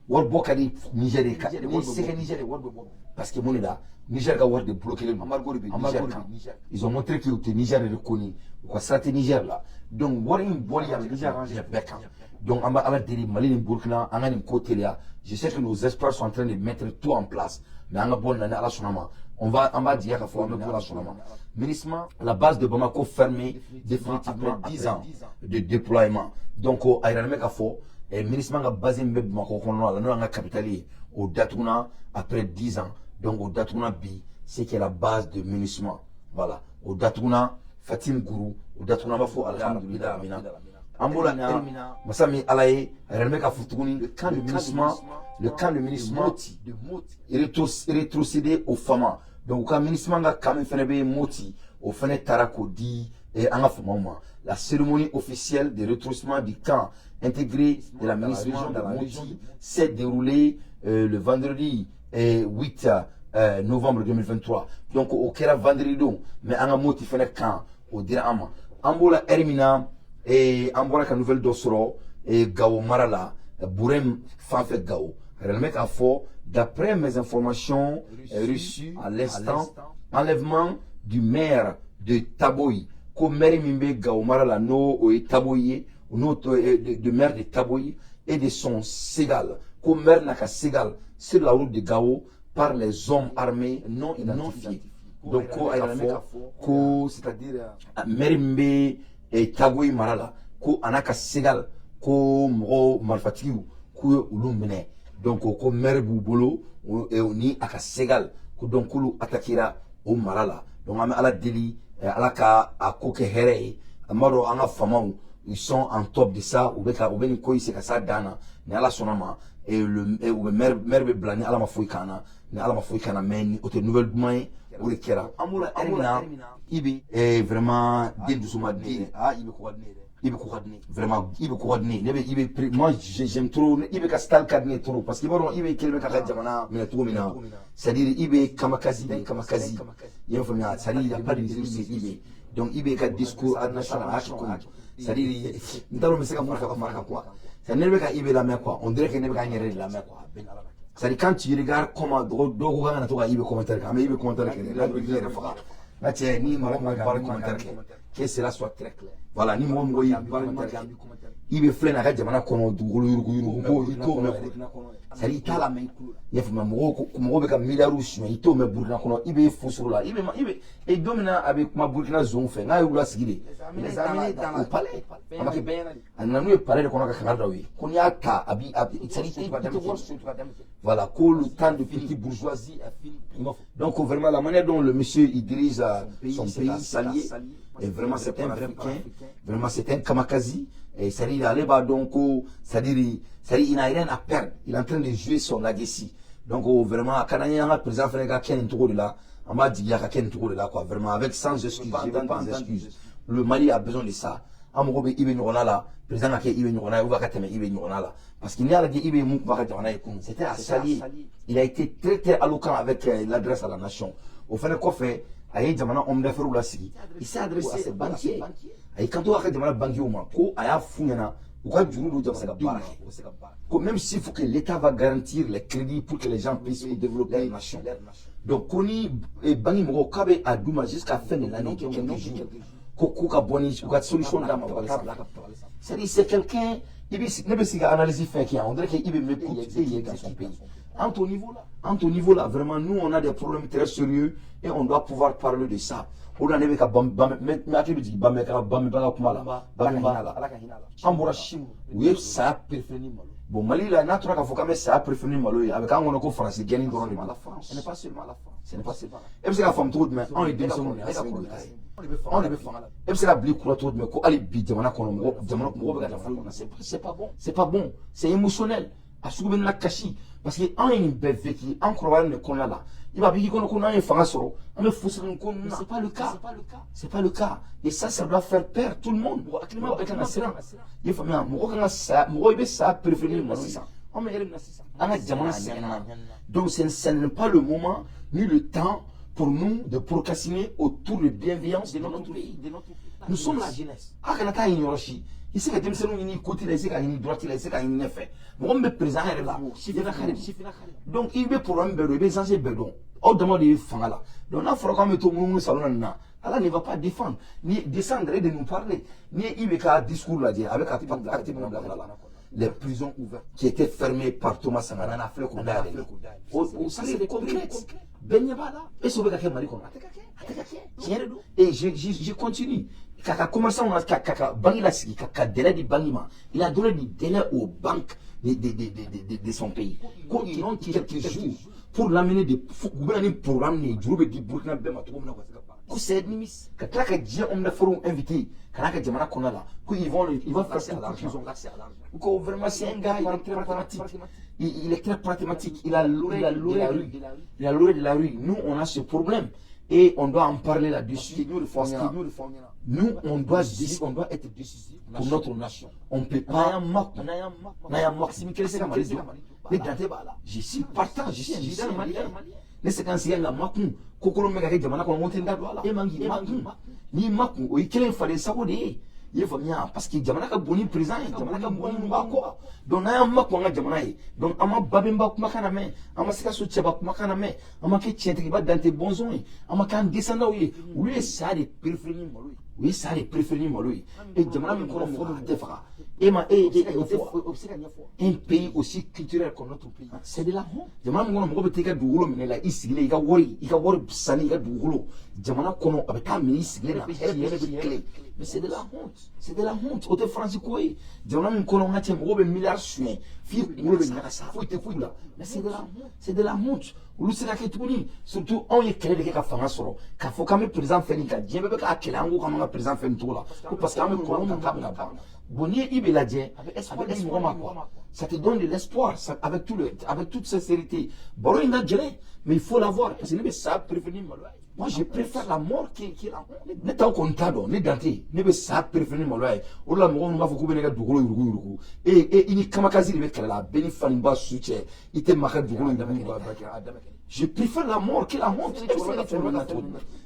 wari bɔ ka di Niger de ka ni se kɛ Niger de wari bɛ bɔ, parce que mun de la, Niger ka wari de bloqué len don, embargo de bɛ Niger kan. Ils ont montré que u tɛ Niger de reconnu, u ka sira tɛ Niger la. Donc wari in bɔli a bɛ Niger arranger bɛɛ kan. Donc an bɛ Ala deli, Mali ni Burkina, an ka nin ko teliya. Je sais que nos experts sont en train de mettre tout en place, mais an ka bɔ nin na, ni Ala sɔnna ma, on va an b'a jigiya k'a fɔ an bɛ bɔ Ala sɔnna ma. MINUSMA, la base de Bamako fermée définitivement après 10 ans de déploiement. Donc a yiralen bɛ k'a fɔ MINUSMA ka base min bɛ Bamako kɔnɔna la, n'o y'an ka capitale ye, o datuguna après 10 ans. Donc o datuguna bi, c'est qui est la base de MINUSMA, voilà, o datuguna Fatim Gourou, o datuguna, an b'a fɔ alhamdulilayi amina. An b'o la na masa min Ala ye, a yɛrɛ bɛ k'a fɔ tuguni, le camp de MINUSMA, le camp de MINUSMA rétrocédé au FAMA. Donc u ka MINUSMA ka camp min fɛnɛ bɛ Moti, o fɛnɛ taara k'o di an ka famaw ma. La cérémonie officielle de rétrocession du camp intégré de la MINUSMA de Moti s'est déroulée le vendredi 8 novembre 2023. Donc o kɛra vendredi don, mais an ka Moti fɛnɛ camp, o dira an ma. An b'o la ɛri min na, an bɔra ka nouvelle dɔ sɔrɔ Gawo mara la, Burem fan fɛ Gawo. A yɛrɛ bɛ k'a fɔ, d'après mes informations reçues à l'instant, enlèvement du maire de Taboyi, ko maire min bɛ Gawo mara la, n'o o ye Taboyi ye, n'o de maire de Taboyi et de son Ségal, ko maire n'a ka Ségal, sur la route de Gao par les hommes armés non identifiés. Donc ko a yɛrɛ fɔ ko, c'est-à-dire maire min bɛ Taboyi mara la, ko a n'a ka Ségal, ko mɔgɔw marifatigiw k'u ye olu minɛ. Donc ko maire b'u bolo ni a ka Ségal, ko donc k'olu attaquera o mara la. Donc an bɛ Ala deli, Ala ka a ko kɛ hɛrɛ ye. An b'a dɔn an ka faamaw, ils sont en top de ça, u bɛ ka u bɛ nin ko in se ka s'a dan na, ni Ala sɔnna ma, et le u bɛ maire bɛ bila, ni Ala ma foyi k'an na, ni Ala ma foyi k'an na. Mais ni o tɛ nouvelle duman ye, o de kɛra. An b'o la ɛri min na, i bɛ vraiment den dusu ma den, ah, i bɛ ko ka di ne ye dɛ, i bɛ ko ka di ne ye vraiment, i bɛ ko ka di ne ye. Ne bɛ i bɛ, moi j'aime trop i bɛ ka style ka di ne ye trop, parce que i b'a dɔn i bɛ kelen bɛ k'a ka jamana minɛ cogo min na, c'est à dire i bɛ kamikaze de, kamikaze, i y'a faamuya, c'est à dire il y a pas de mesure sur i bɛ. Donc i bɛ ka discours national, a y'a kɛ komi, c'est à dire n t'a dɔn n bɛ se ka mun fɔ ka kuma kan quoi. C'est à dire ne bɛ ka i bɛ lamɛn quoi, on dirait que ne bɛ ka n yɛrɛ de lamɛn quoi. C'est à dire quand tu regardes comment dɔw ko k'an kana to ka i bɛ commentaire kɛ, an bɛ i bɛ commentaire kɛ dɛ, n'a bɛ k'i yɛrɛ faga. N ka cɛ, ni mɔgɔ mɔgɔ baara commentaire kɛ, que cela soit très clair. Voilà, ni mɔgɔ mɔgɔ y'i baara commentaire kɛ, i bɛ filɛ nin a ka jamana kɔnɔ, dugukolo yurugu yurugu ko i t'o mɛn, c'est à dire i t'a lamɛn i tulo la. I y'a faamuya, mɔgɔw mɔgɔw bɛ ka miliyariw suɲɛ, i t'o mɛn Burukina kɔnɔ, i bɛ fosoro la, i bɛ e don min na a bɛ kuma Burukina zonw fɛ, n'a y'u lasigi de, au palais, a ma kɛ bɛɛ ɲɛna de, a nana n'u ye palais de kɔnɔ ka kangari da u ye ko n'i y'a ta a bi a c'est à dire i tɛ wari suɲɛ. Voilà, ko le temps de petite bourgeoisie est fini. Donc vraiment, la manière dont le monsieur il dirige son pays s'allier, et vraiment c'est un vrai Africain, vraiment c'est un kamikaze. Et c'est-à-dire ale b'a dɔn ko, c'est-à-dire il n'a rien à perdre, il est en train de jouer son legacy. Donc vraiment, a ka d'an ye an ka président fana ka kɛ nin cogo de la, an b'a jigiya ka kɛ nin cogo de la quoi. Vraiment, avec sans excuse, je veux pas des excuses, le Mali a besoin de ça. An mago bɛ i bɛ ɲɔgɔnna la, président ka kɛ i bɛ ɲɔgɔnna ye ou ka tɛmɛ i bɛ ɲɔgɔnna la, parce que n'i y'a lajɛ, i bɛ mun kun b'a ka jamana ye kunun, c'était à saluer. Il a été très très éloquent avec l'adresse à la nation. O fana kɔfɛ, a ye jamana homme d'affaires lasigi, il s'est adressé à ses banquiers, a y'i kanto a ka jamana banquiers ma ko a y'a f'u ɲɛna u ka juru don jamana ka baara kɛ, ko même s'il faut que l'État va garantir les crédits pour que les gens puissent développer leur nation. Donc ko ni banque mɔgɔw k'a bɛ a d'u ma jusqu'à fin de l'année, quelques jours, ko k'u ka bɔ ni u ka solution d'a ma. C'est-à-dire c'est quelqu'un, i bɛ ne bɛ se ka analyse fɛn kɛ yan, on dirait que i bɛ m'écoute et dans son pays. Entre au niveau là, vraiment, nous on a des problèmes très sérieux et on doit pouvoir parler de ça. O de la ne bɛ ka ban ban n hakili bɛ jigin banbɛ banbɛbaga kuma la, banbɛbaga la. An bɔra si u ye saya préféré ni malo. Bon, Mali la, n'a tora k'a fɔ k'an bɛ saya préféré ni malo ye, a bɛ k'an kɔnɔ ko Faransi gɛnni dɔrɔn de don. Ce n'est pas seulement la France, ce n'est pas seulement. E bɛ se k'a faamu cogo jumɛn, anw ye denmisɛnninw de ye, Assimi Goïta ye, anw de bɛ fanga la. E bɛ se ka bila i kunna cogo jumɛn ko hali bi jamana kɔnɔ, mɔgɔ jamana mɔgɔ bɛ ka nafolo kɔnɔ? C'est pas bon, c'est pas bon, c'est émotionnel. A sugu bɛ ne la kasi parce que anw ye nin bɛɛ vécu, an kɔrɔbayalen de kɔnɔna la. I b'a b'i kɔnɔ ko n'an ye fanga sɔrɔ, an bɛ fosi nin ko ninnu na. C'est pas le cas, c'est pas le cas, et ça, ça doit faire peur tout le monde. Mɔgɔ hakilima bɛɛ kan ka siran, i ye faamuya? Mɔgɔ kan ka saya, mɔgɔ i bɛ saya préférer ni malo sisan. Anw bɛ yɛrɛ min na sisan, an ka jamana sɛgɛnna. Donc ce n'est pas le moment ni le temps pour nous de procrastiner autour de bienveillance de notre pays. Nous sommes la jeunesse. A kana taa ɲini yɔrɔ si. I se ka denmisɛnninw ɲini côté la, i se ka ɲini droite la, i se ka ɲini ɲɛfɛ. Mɔgɔ min bɛ président yɛrɛ la, sifinnaka de don. Donc i bɛ problème bɛɛ dɔn, i bɛ enjeu bɛɛ dɔn. Aw dama de ye fanga la. Donc n'a fɔra k'an bɛ to munumunu salon na nin na, Allah ne va pas défendre ni descendre et de nous parler. Ni i bɛ ka discours lajɛ, a bɛ ka acte min bila la, les prisons ouvertes qui étaient fermées par Thomas Sankara, n'a filɛ k'o dayɛlɛ, o ça, c'est concret, bɛɛ ɲɛ b'a la. Est ce que o bɛ ka kɛ Mali kɔnɔ? A tɛ ka kɛ, a tɛ ka kɛ, tiɲɛ de don. Et je continue k'a ka commerçant na, ka banque lasigi, ka délai di banque ma. Il a donné du délai aux banques de son pays, ko ils ont quelques jours pour l'amener de u bɛna ni programme de ye, juru bɛ di Burukina bɛɛ ma cogo min na, u ka se ka baara. Ko c'est nimis ka tila ka diɲɛ homme d'affaires invité ka n'a ka jamana kɔnɔna la, ko ils vont faire tout pour qu'ils ont l'accès à l'argent. Ko vraiment, c'est un gars, il est très pragmatique, il est très pragmatique, il a l'oreille de la rue, il a l'oreille de la rue. Nous, on a ce problème et on doit en parler là-dessus parce que nous, on doit être décisif pour notre nation. On peut pas n'an Maxime kelen se ka Mali jɔ. Ne dan tɛ b'a la, je suis partant, je suis un leader malien. Ne se ka n sigi ka makun ko kolon bɛ ka kɛ jamana kɔnɔ, n ko tɛ n da don a la. E man k'i makun, n'i makun, o ye kelen faden sago de ye, i ye faamuya? Parce que jamana ka bon ni président ye, jamana ka bon ni mun b'a kɔ. Donc n'an y'an makun an ka jamana ye, donc an ma Babemba kumakan na mɛn, an ma Sikaso cɛba kumakan na mɛn, an ma kɛ tiɲɛtigiba Dante bɔnsɔn ye, an ma k'an descendants ye. Olu ye saya de préféré ni malo ye, u ye saya de préféré ni malo ye. E jamana min kɔnɔ, mɔgɔ min tɛ faga e ma, e e o tɛ, o bɛ se ka ɲɛfɔ? Un pays aussi culturel comme notre pays, c'est de la honte. Jamana min kɔnɔ, mɔgɔ bɛ taa i ka dugukolo minɛ la, i sigilen, i ka wari sanni, i ka dugukolo jamana kɔnɔ, a bɛ taa minɛ i sigilen na, hɛrɛ bɛ kelen. Mais c'est de la honte, c'est de la honte. O tɛ Faransi ko ye. Jamana min kɔnɔ, n ka cɛ, mɔgɔw bɛ miliyari suɲɛ f'i kunkolo bɛ ɲagasa, foyi tɛ foyi la. Mais c'est de la honte, c'est de la honte. Olu sera kɛ tuguni. Surtout anw ye kɛlɛ de kɛ ka fanga sɔrɔ, k'a fɔ k'an bɛ président fɛ nin kan, diɲɛ bɛɛ bɛ k'a kɛlɛ, an ko k'an ka président fɛ nin cogo la, ko parce que an bɛ kɔlɔn min k'a bɛna ban. Bon, n'i ye i bɛ lajɛ, a bɛ espoir di mɔgɔ ma quoi, ça te donne de l'espoir, avec toute sincérité. Baro in ka gɛlɛn, mais il faut l'avoir, parce que ne bɛ saya préféré ni maloya ye. Moi, je préfère la mort que la honte. Ne t'aw kɔni t'a dɔn, ne dan tɛ, ne bɛ saya préféré ni maloya ye. O de la, mɔgɔ minnu b'a fɔ k'u bɛ ne ka dugukolo yurugu yurugu, e e i ni kamakazi de bɛ kɛlɛ la, a bɛɛ ni faniba su cɛ, i tɛ maa ka dugukolo yurugu yurugu. Je préfère la mort que la honte.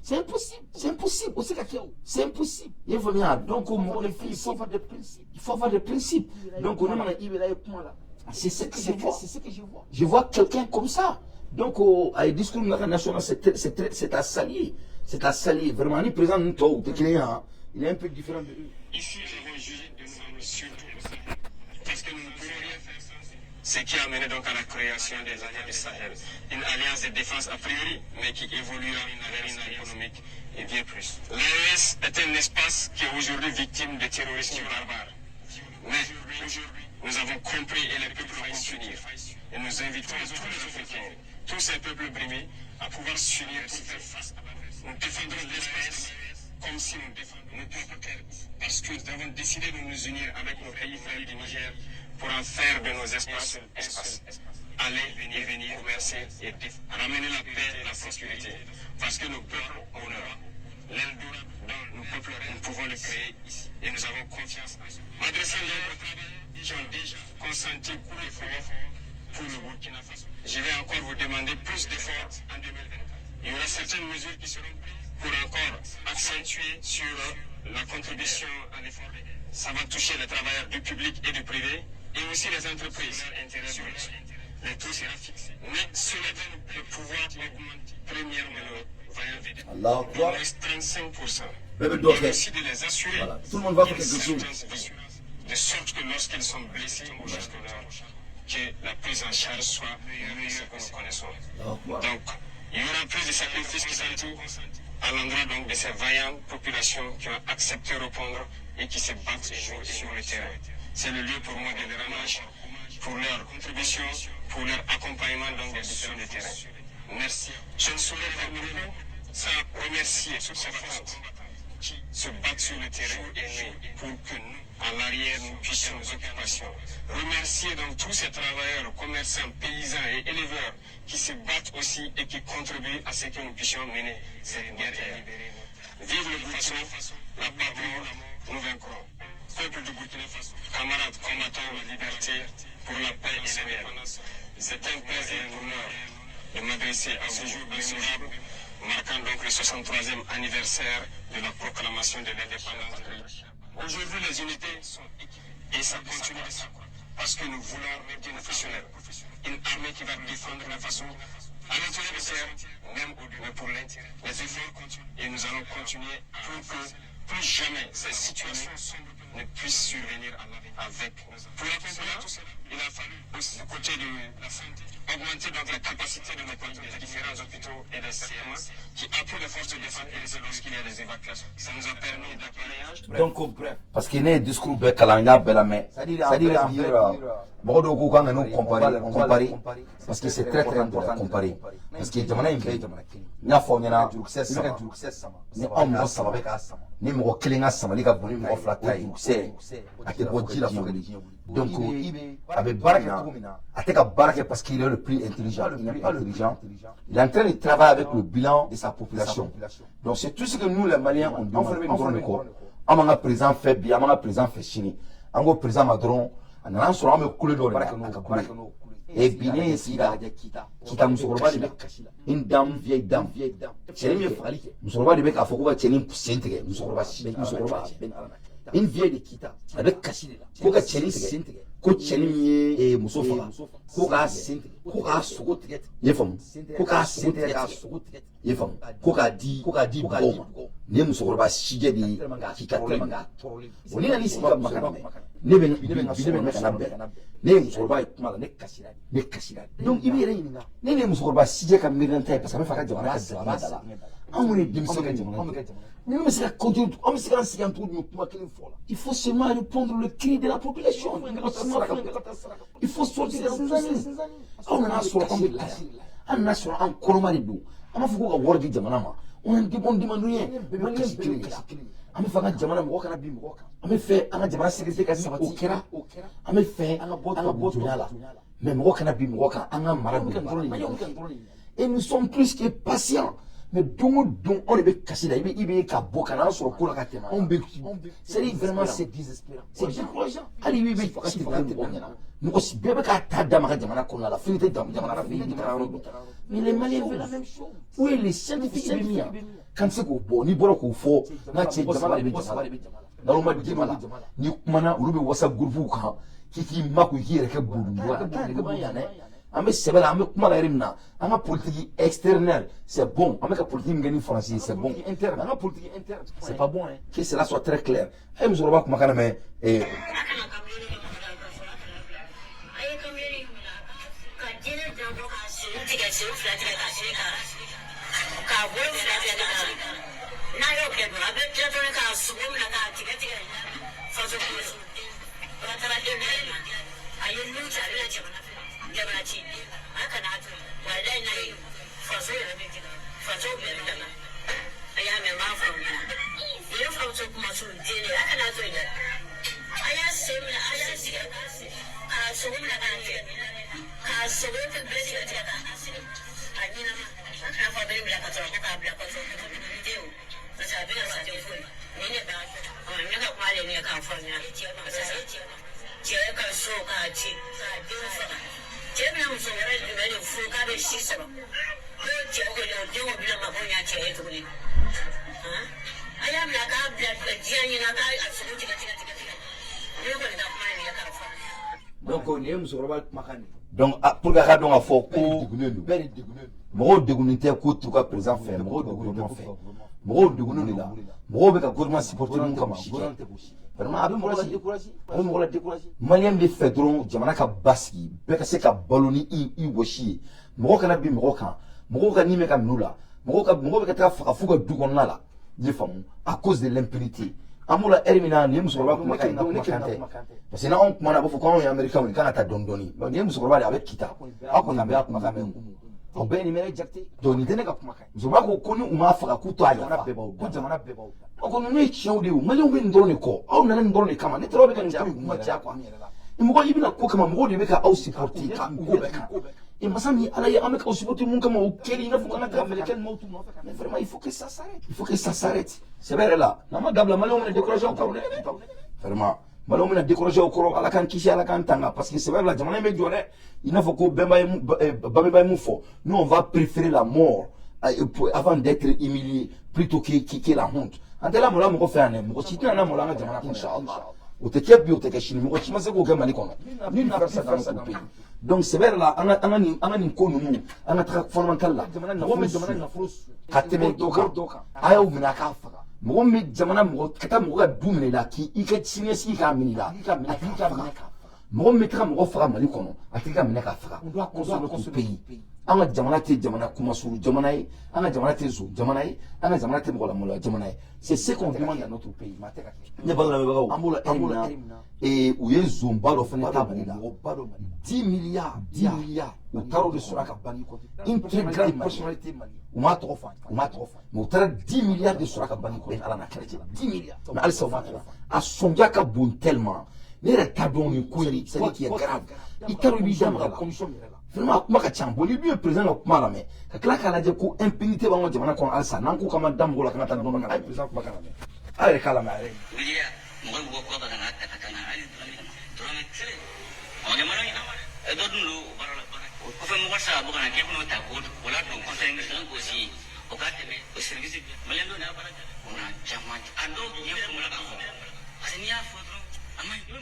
C'est impossible, c'est impossible. O se ka kɛ o, c'est impossible. I y'a faamuya? Donc mɔgɔ de il faut avoir des principes, il faut avoir des principes. Donc ne mana i bɛ la ye kuma la, c'est ce que je vois, c'est ce que je vois. Je vois quelqu'un comme ça. Donc a ye discours min ka national, c'est à saluer, c'est à saluer vraiment. Ni président ninnu tɔw tɛ kelen ye hein, il est un peu différent de eux. Ici, nous avons jugé de nous surtout parce que nous ne pouvons rien faire sans eux. Ce qui a amené donc à la création des États du Sahel. Une alliance de défense a priori, mais qui évoluera vers une économique et bien plus. L'AES est un espace qui est aujourd'hui victime de terrorisme barbare. Mais aujourd'hui, nous avons compris et les peuples vont s'unir. Et nous invitons tous les Africains, tous ces peuples brimés, à pouvoir s'unir pour faire face à l'adversaire. Nous défendrons l'espace comme si nous défendions nos propres terres. Parce que nous avons décidé de nous unir avec nos pays frères du Niger pour en faire de nos espaces espaces. Aller, venir, venir, commercer et ramener la paix et la prospérité. Parce que nos peuples ont honneur. L'Eldorado dont nous peuples, nous pouvons le créer ici. Et nous avons confiance en ce. M'adressant donc aux travailleurs qui ont déjà consenti beaucoup d'efforts pour le Burkina Faso. Je vais encore vous demander plus d'efforts en 2024. Il y aura certaines mesures qui seront prises pour encore accentuer sur la contribution à l'effort de guerre. Ça va toucher les travailleurs du public et du privé et aussi les entreprises. Sur le taux sera fixé. Mais cela va nous pouvoir augmenter premièrement nos vaillants vétérans. Allah Akbar. Il reste 35%. Bɛɛ bɛ dɔ Et kɛ. aussi de les assurer Voilà. Tout le monde va faire une quelque chose. certaine vision. De sorte que lorsqu'ils sont blessés ou que la prise en charge soit meilleure que ce que nous connaissons. Allah Akbar. Donc, il y aura plus de sacrifices qui sont à l'endroit donc de ces vaillantes populations qui ont accepté de répondre et qui se battent jour et sur le terrain. C'est le lieu pour moi de les rendre hommage pour leur contribution, pour leur accompagnement donc des différents terrains. Merci. Je ne saurais terminer sans remercier toutes ces forces qui se battent sur le terrain et nuit pour que nous À l'arrière, nous puissions nos occupations. Remercier donc tous ces travailleurs, commerçants, paysans et éleveurs qui se battent aussi et qui contribuent à ce que nous puissions mener cette guerre et libérer notre. Vive le Burkina Faso, la patrie, nous vaincrons. Peuple du Burkina Faso, camarades combattants la liberté pour la paix et l'indépendance. C'est un plaisir et un honneur de m'adresser à ce jour mémorable, marquant donc le 63e anniversaire de la proclamation de l'indépendance. Aujourd'hui, les unités sont équipées et ça continue de s'accroître parce que nous voulons une professionnelle, une armée qui va défendre la façon à l'intérieur de terre, même au-delà pour l'intérieur. Les efforts continuent et nous allons continuer pour que plus jamais ces situations sombres ne puissent survenir à l'avenir avec nos. Pour accomplir tout cela, il a fallu aussi, du côté de la santé, augmenter donc la capacité de nos des différents hôpitaux et des CMA qui appuient les forces de défense et les lorsqu'il y a des évacuations. Ça nous a permis d'appareillage. Donc bref, parce que ne ye discours bɛɛ kalan, n y'a bɛɛ lamɛn, c'est-à-dire en vrai, mɔgɔ dɔw ko k'an ka n'u comparer comparer, parce que c'est très très important de comparer, parce que jamana in bɛɛ ye jamana kelen. N y'a fɔ aw ɲɛna, jurukisɛ saba ni anw mɔgɔ saba bɛ k'a sama, ni mɔgɔ kelen ka samali ka bon ni mɔgɔ fila ta ye, jurukisɛ a tɛ bɔ ji la fo ka diɲɛ wuli. Donc a bɛ baara kɛ cogo min na, a tɛ ka baara kɛ parce qu'il est le plus intelligent. Il n'est pas intelligent, il est en train de travailler avec le bilan de sa population. Donc c'est tout ce que nous les Maliens, on demande. An fana bɛ nin dɔrɔn de kɔ. An b'an ka président fɛ bi, an b'an ka président fɛ sini. An ko président ma dɔrɔn, a nana sɔrɔ an bɛ kule dɔ de la, a ka kule. Et bi ne ye sigi k'a lajɛ, Kita, Kita musokɔrɔba de bɛ kasi la, une dame, vieille dame, vieille dame. Cɛnin min ye fagali kɛ, musokɔrɔba de bɛ k'a fɔ ko ka cɛnin sen tigɛ. Musokɔrɔba si, musokɔrɔba, une vieille de Kita, a bɛ kasi de la ko ka cɛnin sen tigɛ, ko cɛnin min ye muso faga, ko k'a sen tigɛ, ko k'a sogo tigɛ. I ye faamu? Ko k'a sogo tigɛ, k'a sogo tigɛ. I ye faamu? Ko k'a di mɔgɔw ma. Nin ye musokɔrɔba sijɛ de ye k'i ka tɛmɛ o. Ni nana sigi ka makan mɛn, ne bɛ ne bɛ ne bɛ ka na bɛn. Ne ye musokɔrɔba ye kuma la, ne kasira, ne kasira. Donc i b'i yɛrɛ ɲininka, ne ye musokɔrɔba sijɛ ka miirina ta ye, parce que a bɛ fɛ a ka jamana ka jamana da la. Anw ye denmisɛnw ka jamana, ninnu bɛ se ka continuer, an bɛ se k'an sigi an cogo jumɛn kuma kelen fɔ la? Il faut seulement répondre le cri de la population. Il faut sortir des années. Aw nana sɔrɔ an bɛ kasi la, an nana sɔrɔ an kɔnɔma de don. An b'a fɔ ko ka wari di jamana ma, on demande rien. Maliyɛn bɛɛ bɛ kasi. An bɛ fɛ an ka jamana, mɔgɔ kana bin mɔgɔ kan. An bɛ fɛ an ka jamana sécurité ka sabati, o kɛra. An bɛ fɛ an ka bɔ jɔnya la, mais mɔgɔ kana bin mɔgɔ kan. An ka mara don. Et nous sommes plus que patients, mais don o don anw de bɛ kasi la. I bɛ ka bɔ ka n'an sɔrɔ ko la ka tɛmɛ anw bɛ. C'est vraiment, c'est désespérant, c'est décourageant. Hali i bɛ faga tɛ mɔgɔw ɲɛna, mɔgɔ si bɛɛ bɛ k'a ta d'a ma ka jamana kɔnɔna la. Fini tɛ jamana la, fini tɛ jamana yɔrɔ dɔn. Mais les Maliens veulent la même chose. Où est les scientifiques? Bɛ min yan k'an tɛ se k'o bɔ, n'i bɔra k'o fɔ, n ka cɛ, jamana de bɛ jamana la. N'aw ma d'i ma la, n'i kumana, olu bɛ WhatsApp groupe kan k'i k'i makun, k'i yɛrɛ kɛ bolodon ye yan dɛ. An bɛ sɛbɛ la, an bɛ kuma la yɛrɛ min na, an ka politique externe, c'est bon. An bɛ ka politique min kɛ ni Faransi ye, c'est bon. Interne, an ka politique interne, c'est pas bon hein. Que cela soit très clair. A ye musokɔrɔba kumakan lamɛn. A ye kamalen ka jɛnɛ dabɔ k'a sen tigɛ, sen fila tigɛ, ka sen k'a bolo fila tigɛ ka n'a y'o kɛ dɔrɔn, a bɛ tila tuguni k'a sogo minɛ k'a tigɛ tigɛ faso kɔnɔ. Watara den a ye nun ci, a bɛna jamana jamana ci. A kana to walayi, n'a ye faso yɛrɛ bɛ tigɛ, faso bɛɛ bɛ danga. A y'a mɛn, n b'a fɔ aw ɲɛna, nin ye faso kuma surun den de ye. A kana to yen dɛ. A y'a sen minɛ, a y'a tigɛ k'a sogo minɛ k'a tigɛ, k'a sogo bɛɛ tigɛ tigɛ k'a a ɲɛnama. A kana fɔ a bɛ nin bila ka sɔrɔ ko k'a bila ka sɔrɔ ko den o, parce que a bɛna sa tɛ foyi. Nin de b'a ne ka kuma de nin ye k'a fɔ ɲɛna, parce que cɛ ka so k'a ci k'a den faga, cɛ bɛna muso wɛrɛ jumɛn de furu k'a bɛ si sɔrɔ? Ko cɛ ko o den o bɛna mako ɲɛ cɛ ye tuguni. A y'a minɛ k'a bila diɲɛ ɲɛna k'a sogo tigɛ tigɛ tigɛ tigɛ. Ne kɔni ka kuma ye nin ye k'a fɔ. Donc nin ye musokɔrɔba kumakan de ye. Donc pour que a ka dɔn k'a fɔ ko bɛɛ de degunnen don, mɔgɔw degunnen tɛ ko t'u ka président fɛ, mɔgɔw degunnen tɛ fɛ, mɔgɔw degunnen de la. Mɔgɔw bɛ ka gouvernement supporter mun kama, si kɛ vraiment, a bɛ mɔgɔ la décourager, a bɛ mɔgɔ la décourager. Maliyɛn bɛ fɛ dɔrɔn jamana ka basigi, bɛɛ ka se ka balo ni i wɔsi ye, mɔgɔ kana bin mɔgɔ kan, mɔgɔw ka nin bɛ ka minɛ u la, mɔgɔw ka mɔgɔw bɛ ka taga faga f'u ka du kɔnɔna la. I ye faamu? À cause de l'impunité. An b'o la heure min na, nin ye musokɔrɔba kumakan ye, kumakan tɛ, parce que n'anw kumana, a b'a fɔ k'anw ye américains ye, k'an ka taa dɔɔni dɔɔni. Nin ye musokɔrɔba de ye, a bɛ Kita. Aw kɔni bɛɛ y'a kumakan mɛn. Aw bɛɛ nin mɛnɛ Jakite. Donc nin tɛ ne ka kumakan ye. Musokɔrɔba ko ko ni u m'a faga k'u t'a yafa, ko jamana bɛɛ b'aw da. O ko ninnu ye tiɲɛw de ye o, maliyɛnw bɛ nin dɔrɔn de kɔ, aw nana nin dɔrɔn de kama. Ne taara aw bɛ ka nin ko in kuma caya quoi. Mɔgɔ i bɛna ko kama, mɔgɔw de bɛ ka aw supporter ka ko bɛɛ kan. Et masa min Ala ye, an bɛ k'aw supporter mun kama, o kɛli i n'a fɔ k'an ka taga mɛlɛkɛ maaw t'u nɔfɛ. Mais vraiment, il faut que ça s'arrête, il faut que ça s'arrête. Sɛbɛ yɛrɛ la, n'an ma dabila, maliyɛnw bɛna décourager aw kɔrɔ dɛ. Vraiment, maliyɛnw bɛna décourager aw kɔrɔ. Ala k'an kisi, Ala k'an tanga, parce que sɛbɛ yɛrɛ la, jamana in bɛ jɔ dɛ. I n'a fɔ ko bɛnba ye mun, Bameba ye mun fɔ: nous, on va préférer la mort avant d'être humilié plutôt que la honte. An tɛ lamaloya mɔgɔ fɛ yan dɛ, mɔgɔ si tɛna lamaloya an ka jamana kɔnɔ, inchallah. O tɛ kɛ bi, o tɛ kɛ sini, mɔgɔ si ma se k'o kɛ Mali kɔnɔ. Nul ne fait ça dans notre pays. Donc sɛbɛ yɛrɛ la, an ka nin ko ninnu, an ka taga fondamental la. Mɔgɔ min bɛ jamana nafolo ka tɛmɛ dɔ kan, a y'aw minɛ a k'a faga. Mɔgɔ min bɛ jamana, mɔgɔ ka taa mɔgɔ ka du minɛ i la, k'i ka siniɲɛsigi k'a minɛ i la, a tigi ka minɛ k'a faga. Mɔgɔ min bɛ taga mɔgɔ faga Mali kɔnɔ, a tigi ka minɛ k'a faga. On doit construire notre pays. An ka jamana tɛ jamana kumasuru jamana ye, an ka jamana tɛ zon jamana ye, an ka jamana tɛ mɔgɔ lamaloya jamana ye. C'est ce qu'on demande dans notre pays. Ne ba lamɛnbagaw, an b'o la heure min na, u ye zonba dɔ fana ta Mali la, 10 milliards, 10 milliards, u taara o de sɔrɔ a ka banque kɔnɔ. Une très grande personnalité, u m'a tɔgɔ fɔ, u m'a tɔgɔ fɔ, mais u taara 10 milliards de sɔrɔ a ka banque kɔnɔ. Ala n'a kɛra cɛ, 10 milliards, mais halisa u m'a tɔgɔ fɔ. A sɔnja ka bon tellement, ne yɛrɛ t'a dɔn nin ko in, c'est qui est grave. I t'a dɔn i b'i da maga commission yɛrɛ la. Vraiment, a kuma ka ca. Bon, ni dun ye président ka kuma lamɛn, ka tila k'a lajɛ ko impunité b'an ka jamana kɔnɔ halisa, n'an ko k'an ma da mɔgɔw la, k'an ka taa dɔɔnin, a ye président kumakan lamɛn, a yɛrɛ k'a lamɛn a yɛrɛ ye. Wulila mɔgɔ bɛ bɔ kɔfɛ ka na ta ka taa n'a ye, hali dɔrɔmɛ 1 a ma kɛ malo ɲɛna ma dɔ dun don o baara la. O kɔfɛ mɔgɔ tɛ se ka bɔ ka na k'e bɛn'o ta k'o o ladon conseil ministre k'o sigi o ka tɛmɛ o service maliyɛn dɔw de y'a baara kɛ. O n'a caman, a dɔw ɲɛ faamu la k'a fɔ, parce que n'i y'a fɔ dɔrɔn a man ɲi,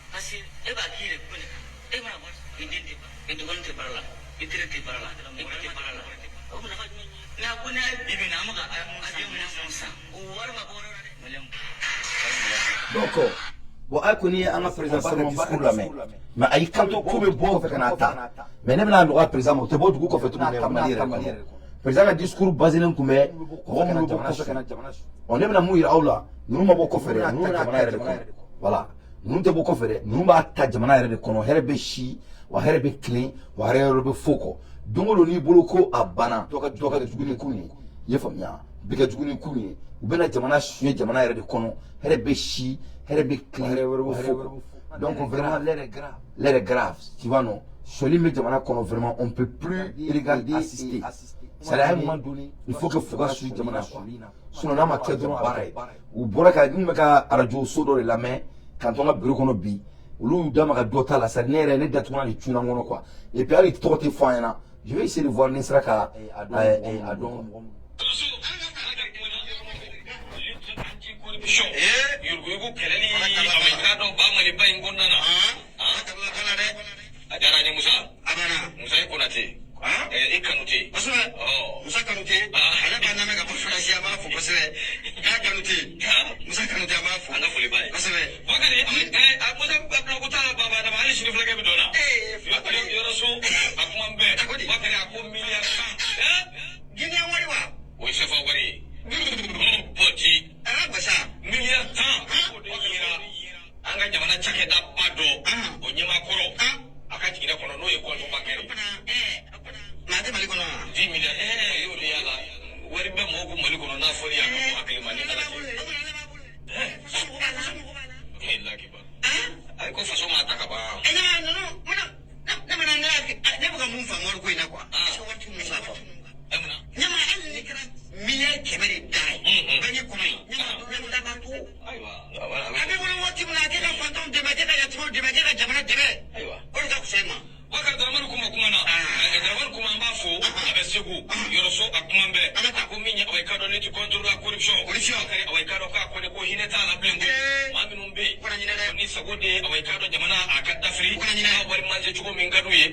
parce que e b'a k'i yɛrɛ kun de kan. E mana wari sɔrɔ, i den tɛ baara, i dɔgɔnin tɛ baara la, i teri tɛ baara la, i ba tɛ baara la, o bɛ nafa jumɛn ɲɛ? Nka ko ne bi bi in na, an bɛ ka avion minnu san, o wari ma bɔ yɔrɔ la dɛ, maliyɛnw. Donc bon, a kɔni ye an ka président Sɛnɛ discours lamɛn, mais a y'i kanto ko bɛ bɔ kɔfɛ ka n'a ta. Mais ne bɛna nɔgɔya président ma, o tɛ bɔ dugu kɔfɛ tuguni dɛ, Mali yɛrɛ kɔnɔ. Président ka discours basé tun bɛ mɔgɔ minnu bɛ bɔ kɔfɛ ka na jamana. Ɔ, ne bɛna mun yira aw la? Ninnu ma bɔ kɔfɛ dɛ, ninnu bɛ jamana yɛrɛ de kɔnɔ. Voilà, ninnu tɛ bɔ kɔfɛ dɛ, ninnu b'a ta jamana yɛrɛ de kɔnɔ. Hɛrɛ bɛ si wa, hɛrɛ bɛ tilen wa, hɛrɛ yɛrɛ bɛ fo kɔ. Don o don n'i bolo ko a banna, dɔ ka jugu ni kun ye, i ye faamuya, bi ka jugu ni kun ye. U bɛna jamana suɲɛ jamana yɛrɛ de kɔnɔ. Hɛrɛ bɛ si, hɛrɛ bɛ tilen, hɛrɛ wɛrɛ bɛ fo kɔ. Donc vraiment, l'heure est grave, l'heure est grave, tu vois non? Sɔli bɛ jamana kɔnɔ, vraiment, on peut plus regarder, assister. C'est à un moment donné, il faut que fo ka su jamana quoi, sinon n'a ma kɛ dɔrɔn, baara ye. U bɔra ka n bɛ ka arajo so dɔ de lamɛn k'an to an ka bureau kɔnɔ bi, olu y'u da maga dɔ ta la. C'est ne yɛrɛ, ne datuguna de cunna n kɔnɔ quoi. Et puis hali tɔgɔ tɛ fɔ an ɲɛna. Je vais essayer de voir ni n sera ka a dɔn. Yuruguyurugu kɛlɛli, a k'a dɔn ba Maliba in kɔnɔna na, a diyara n ye. Musa, Musa, i Konate, i Kanute. Kosɛbɛ. Musa Kanute, ale b'a lamɛn ka bɔ Faransi, an b'a fo kosɛbɛ. K'a Kanute, Musa Kanute, an b'a fo. An ka foli b'a ye. Kosɛbɛ. Bakari, Musa, bulɔku t'a la, baba dama, hali sini fulakɛ bɛ dɔn na. Yɔrɔ so a kuma bɛɛ. Bakari, a ko miliyari 10. Guinée wari wa? O ye CFA wari ye. Pɔti. Basa. Miliyari 10. O de yira an ka jamana cakɛda ba dɔ, o ɲɛmaa kɔrɔ, a ka jiginɛ kɔnɔ, n'o ye compte bancaire ye. Maa tɛ Mali kɔnɔ wa? 10 miliyari, y'o de y'a la. Wari bɛ mɔgɔw kun Mali kɔnɔ n'a fɔli a ka bɔ hakili ma ni Ala cɛ. Lakiba. Ayi, ko faso m'a ta ka ban. Ne mana ne bɛ ka mun faamu wari ko in na quoi? Est ce que wari t'u mun ka fɔ? Ɲama, hali ni kɛra 100 milliards de da ye banque kɔnɔ yen, ɲama da b'a to. A bɛ bolo waati min na, a kɛ ka fantanw dɛmɛ, a kɛ ka yatimɛw dɛmɛ, a kɛ ka jamana dɛmɛ. O de ka fisa i ma. Bakari Dramani kuma kuma na. Dramani kuma, an b'a fo, a bɛ Segu yɔrɔso, a kuma bɛɛ. A ko min ye, awa, i k'a dɔn lutte contre la corruption. Bakari, awa, i k'a dɔn k'a kɔni ko hinɛ t'a la bilen koyi. Maa minnu bɛ yen ni sago de ye, awa, i k'a dɔn jamana a ka dafiri a wari manse cogo min ka d'u ye,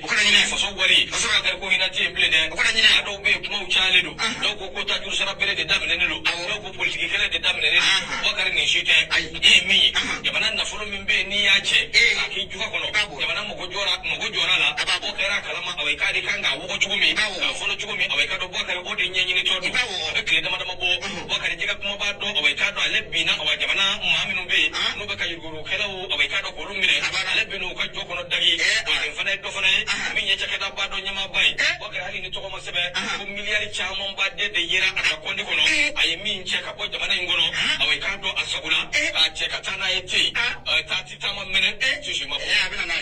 faso wari. Bakari ko hinɛ tɛ yen bilen dɛ. A dɔw bɛ yen, kumaw cayalen don. Dɔw ko ko tajuru sara bere de daminɛnen don, dɔw ko politiki kɛlɛ de daminɛnen don. Bakari, nin si tɛ. E ye min ye, jamana nafolo min bɛ yen n'i y'a cɛ k'a k'i jufa kɔnɔ, jamana mago jɔra, mago jɔra la, o kɛra a kalama. Awa, i k'a di kan k'a wɔgɔ cogo min, k'a fɔlɔ cogo min, awa, i k'a dɔn Bakari, o de ɲɛɲinitɔ don. A bɛ tile dama dama bɔ, Bakari, jɛgɛ kuma b'a dɔn. Awa, i k'a dɔn ale binna, awa, jamana maa minnu bɛ yen n'u bɛ ka yuruguyurugukɛlaw, awa, i k'a dɔn k'olu minɛ, ale binna u ka jɔ kɔnɔ dagi. Wa nin fana ye dɔ fana ye min ye cakɛdaba dɔ ɲɛmaaba ye. Wakari, hali ni tɔgɔ ma sɛbɛn, ko miliyari camanba de yera a ka kɔnti kɔnɔ, a ye min cɛ ka bɔ jamana in kɔnɔ. Awa, i k'a dɔn a sago la k'a cɛ ka taa n'a ye ten, taa ti taama mɛnɛ sisi ma bɔ.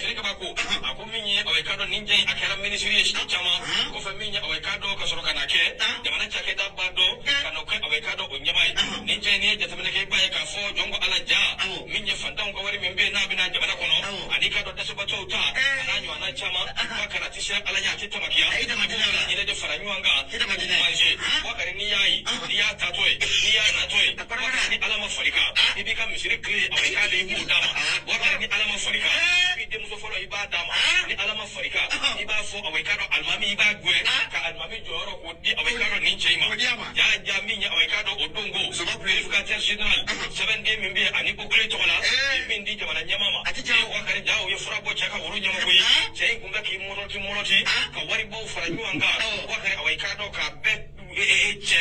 Sirikaba ko, a ko min ye, awa, i k'a dɔn nin jɛ in, a kɛra minisiri ye siɲɛ caman kɔfɛ. Min ye, awa, i k'a dɔn ka sɔrɔ ka na kɛ jamana cakɛda ba dɔ ka n'o kɛ, awa, i k'a dɔn o ɲɛmaa ye. Nin jɛ in, n'i ye jateminɛ kɛ, i b'a ye k'a fɔ jɔn ko Ala ja, min ye fantanw ka wari min bɛ yen n'a bɛna jamana kɔnɔ, ani k'a dɔn dɛsɛbaatɔw ta, a n'a ɲɔgɔnna caman, k'a kana ti siran Ala ɲɛ, a tɛ tamakiya ɲinɛ de fara ɲɔgɔn kan manger. Wakari, n'i y'a ye, n'i y'a taatɔ ye, n'i y'a natɔ ye, Wakari, ni Ala ma far'i kan, i b'i ka misiri tile, awa, i k'a dɔn i b'o d'a ma. Wakari, ni Ala ma far'i kan, i b'i denmuso fɔlɔ, i b'a d'a ma. Ni Ala ma far'i kan, i b'a fɔ, awa, i k'a dɔn alimami, i b'a gɛn ka alimami jɔyɔrɔ k'o di, awa, i k'a dɔn nin cɛ in ma. Ja ja, min ye, awa, i k'a dɔn o don ko vérificateur général sɛbɛnden min bɛ yen ani OCLEI tɔgɔ la, i min di jamana ɲɛmaa ma. Wakari, ja, o ye fura bɔ cɛ ka woro ɲɛma koyi. Cɛ in kun bɛ k'i mɔlɔti mɔlɔti ka waribaw fara ɲɔgɔn kan. Wakari, awa, i k'a dɔn k'a bɛɛ cɛ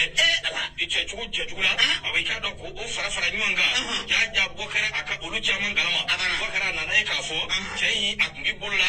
cɛ cogo cɛjugu la, awa, i k'a dɔn k'o fara fara ɲɔgɔn kan. Ja ja, bɔ kɛra a ka olu caman kalama. Wakari, a nana ye k'a fɔ cɛ in, a kun b'i bolo la,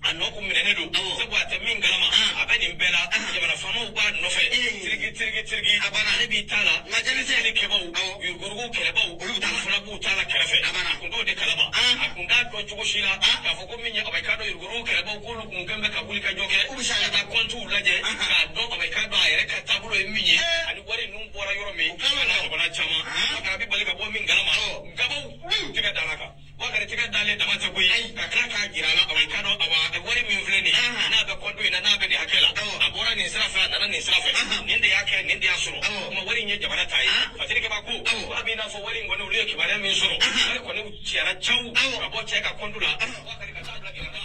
a nɔ kun minɛnen don, sabu a tɛ min kalama, a bɛ nin bɛɛ la, jamana faamaw b'a nɔfɛ tiriki tiriki tiriki, ale b'i ta la, seli kɛbaw, yuruguyurugu kɛlɛbaw, olu fana b'u ta la kɛrɛfɛ. A kun t'o de kalama, a kun t'a dɔn cogo si la k'a fɔ ko min ye, awa, i k'a dɔn yuruguyurugu kɛlɛbaw, k'olu kun kɛn bɛ ka wuli ka jɔ kɛ ka taa kɔntiw lajɛ k'a dɔn, awa, i k'a dɔn a yɛrɛ ka taabolo ye min ye ani wari ninnu bɔra yɔrɔ min, a n'a ɲɔgɔnna caman. Wakari, a bɛ bali ka bɔ min kalama, gabaw tigɛ da la kan. Wakari, tigɛ dalen dama tɛ koyi, ka tila k'a jira a la, awa, i k'a dɔn, awa, wari min filɛ nin ye, n'a bɛ kɔntu in na, n'a bɛ nin hakɛ la, a bɔra nin sira fɛ, a nana nin sira fɛ, nin de y'a kɛ, nin de y'a sɔrɔ. Kuma wari in ye jamana ta ye. Fasirikɛba ko a b'i n'a fɔ wari in kɔni, olu ye kibaruya min sɔrɔ, wari kɔni ciyara caw ka bɔ cɛ ka kɔntu la. Wakari, ka taa bila gɛrɛda.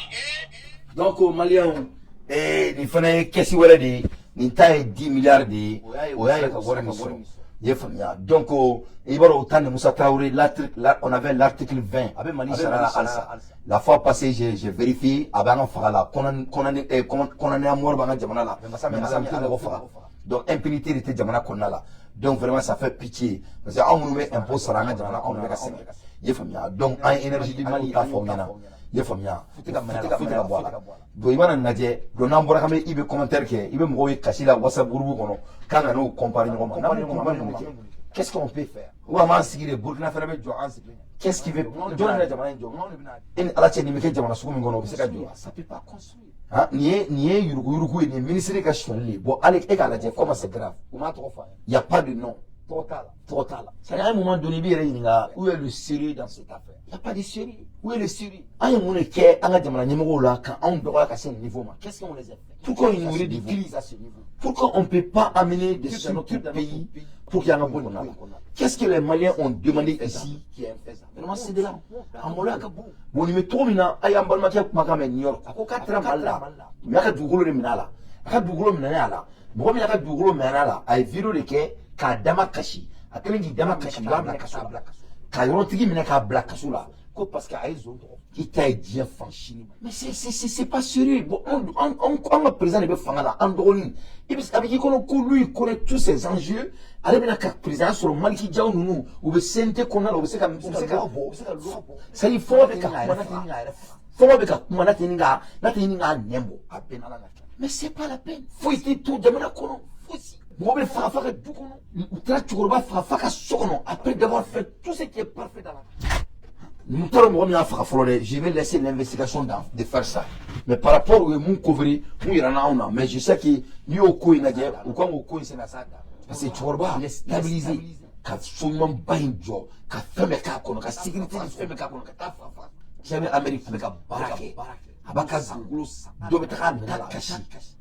Donc Maliyɛnw, nin fana ye kɛsi wɛrɛ de ye. Nin ta ye 10 milliards de ye. O y'a ye ka wari min sɔrɔ, i ye faamuya. Donc i b'a dɔn o ta ni Musa Traoré, l'article, on avait l'article 20, a bɛ Mali sariya la halisa. La fois passée, j'ai vérifié, a bɛ an ka faga la, condamné à mort b'an ka jamana la, mais masa min tɛ mɔgɔ faga. Donc impunité de tɛ jamana kɔnɔna la. Donc vraiment, ça fait pitié, parce que anw minnu bɛ impôt sara an ka jamana, anw de bɛ ka sɛgɛn, i ye faamuya. Donc an ye Énergie du Mali ta fɔ aw ɲɛna, i ye faamuya, foyi tɛ ka bɔ a la. Donc i mana lajɛ, donc n'an bɔra k'an bɛ, i bɛ commentaire kɛ, i bɛ mɔgɔw ye kasi la WhatsApp groupe kɔnɔ k'an ka n'o comparer ɲɔgɔn ma. N'an b'o comparer mun kɛ? Qu'est-ce qu'on peut faire? Ou an b'an sigi de, Burkina fana bɛ jɔ an sigilen. Qu'est-ce qui veut, jɔn de bɛna jamana in jɔ? E ni Ala cɛ, nin bɛ kɛ jamana sugu min kɔnɔ, o bɛ se ka jɔ? Ça peut pas construire. Ah, nin ye yuruguyurugu ye, nin ye ministre ka sonyali de ye. Bon, hali e k'a lajɛ comment c'est grave. U m'a tɔgɔ fɔ a ye, y a pas de nom, tɔgɔ t'a la, tɔgɔ t'a la. C'est à un moment donné, i b'i yɛrɛ ɲininka où est le sérieux dans cette affaire. Y a pas de sérieux. Où est le sérieux? An ye mun de kɛ an ka jamana ɲɛmɔgɔw la ka anw dɔgɔya ka se nin niveau ma? Qu'est-ce qu'on les a fait? Pourquoi ils nous ridiculisent à ce niveau? Pourquoi on peut pas amener des structures pays pour qu'il y ait un bon la? Qu'est-ce que les Maliens ont demandé ici qui est infaisable? Vraiment, c'est de la a maloya ka bon. Bon, nin bɛ cogo min na, a y'an balimakɛ kumakan mɛn New York, a ko k'a taara Mali la, u y'a ka dugukolo de minɛ a la. A ka dugukolo minɛnen a la, mɔgɔ min y'a ka dugukolo minɛ a la, a ye vidéo de kɛ k'a dama kasi. A kɛlen k'i dama kasi, u y'a bila kaso la, ka yɔrɔtigi minɛ k'a bila kaso la, ko parce que a ye zon tɔgɔ k'i ta ye diɲɛ fan sini ma. Mais c'est pas sérieux. Bon, an ka président de bɛ fanga la, an dɔgɔnin, i bɛ a bɛ k'i kɔnɔ ko lui, il connaît tous ces enjeux. Ale bɛna ka président sɔrɔ, Maliki Jaw ninnu, u bɛ CNT kɔnɔna la, u bɛ se ka bɔ, c'est à dire fɔlɔ bɛ ka kuma, fɔlɔ bɛ ka kuma, n'a tɛ ɲini k'a nɛn bɔ a bɛɛ n'Ala ka. Mais c'est pas la peine. Foyi tɛ to jamana kɔnɔ, fosi. Mɔgɔ bɛ faga fa ka du kɔnɔ, u taara cɛkɔrɔba faga fa ka so kɔnɔ après d'avoir fait tout ce qui est parfait dans la. N t'a dɔn mɔgɔ min y'a faga fɔlɔ dɛ. Je vais laisser l'investigation de faire ça. Mais par rapport u ye mun couvrir, mun yira anw na, mais je sais que n'i y'o ko in lajɛ, u kan k'o ko in sɛnɛ s'a dan, parce que cɛkɔrɔba stabiliser ka so ɲumanba in jɔ, ka fɛn bɛɛ k'a kɔnɔ, ka sécurité ni fɛn bɛɛ k'a kɔnɔ, ka taa faga faga. Cɛ bɛ Amérique, a bɛ ka baara kɛ, a b'a ka dugukolo san, dɔ bɛ taga a minɛ la kasi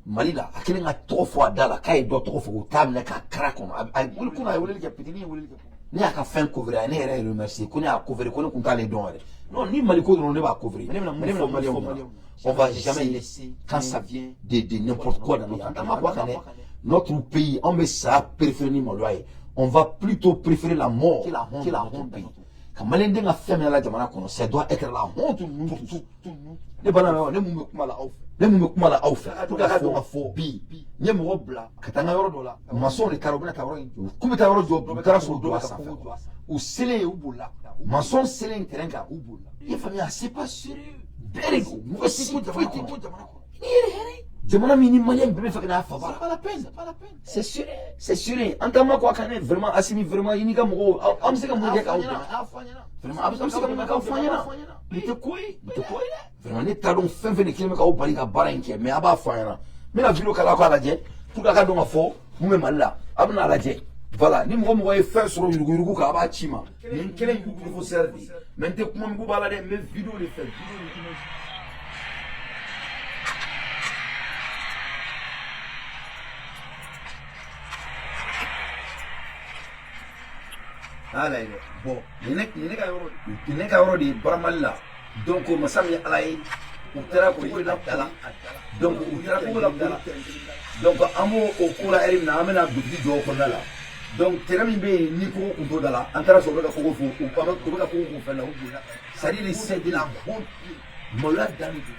Mali la. A kɛlen ka tɔgɔ fɔ a da la k'a ye dɔ tɔgɔ fɔ, k'o t'a minɛ k'a kara kɔnɔ. A ye wele kunun, a ye weleli kɛ, pitini ye weleli kɛ, ne y'a ka fɛn couvrir, a ye ne yɛrɛ remercier ko ne y'a couvrir, ko ne kun t'ale dɔn yɛrɛ. Non, ni Mali ko dɔrɔn, ne b'a couvrir. Ne bɛna mun fɔ Maliyɛnw ɲɛna? On va jamais laisser quand ça vient de n'importe quoi dans notre pays. Notre pays, an bɛ saya préférer ni maloya ye. On va plutôt préférer la mort que la honte de notre pays. Ka Maliyɛn ka fɛn min la jamana kɔnɔ, ça doit être la honte pour tout. Ne bana, ne mun bɛ kuma la aw fɛ, ne mun bɛ kuma la aw fɛ pour que a ka dɔn ka fɔ bi, n ye mɔgɔ bila ka taa n ka yɔrɔ dɔ la, maçon de taara, u bɛna taa yɔrɔ in jɔ, k'u bɛ taa yɔrɔ jɔ, u taara sɔrɔ dɔ b'a sanfɛ. U selen, u bolila. Maçon selen terrain kan, u bolila. I ye faamuya? C'est pas sérieux. Bɛɛ de don, mɔgɔ si foyi tɛ bɔ jamana kɔnɔ. Ni yɛrɛ hɛrɛ jamana min ni maliyɛn bɛɛ bɛ fɛ ka n'a fa bara. Pas la peine, c'est sûr, c'est sûr. An t'an ma ko a kan dɛ. Vraiment Assimi, vraiment i n'i ka mɔgɔw, an bɛ se ka mun kɛ k'aw dɛmɛ? Vraiment an bɛ se ka mun kɛ k'aw fɔ an ɲɛna? Nin tɛ ko ye, nin tɛ ko ye dɛ. Vraiment ne t'a dɔn fɛn fɛn de kelen bɛ k'aw bali ka baara in kɛ, mais a b'a fɔ an ɲɛna. N bɛna vidéo k'a la, k'a lajɛ pour que a ka dɔn ka fɔ mun bɛ Mali la. A bɛna a lajɛ. Voilà, ni mɔgɔ mɔgɔ ye fɛn sɔrɔ yuruguyurugu kan, a b'a ci ma. Nin kelen yuruguyurugu sɛri de ye, mais n tɛ kuma mugu b'a la dɛ, n bɛ vidéo de fɛ, vidéo de image. Ala ye bon, nin ne ka yɔrɔ, nin ne ka yɔrɔ de ye Baramali la. Donc masa min ye Ala ye, u taara kogo de la da la. Donc u taara kogo la da la. Donc an b'o o ko la ɛri min na, an bɛna butigi jɔ o kɔnɔna la. Donc terrain min bɛ yen ni kogo kun t'o da la, an taara sɔrɔ u bɛ ka kogo fo, u bɛ ka kogo kun fɛn la, u bolila. C'est à dire, c'est de la honte, maloya dan de don.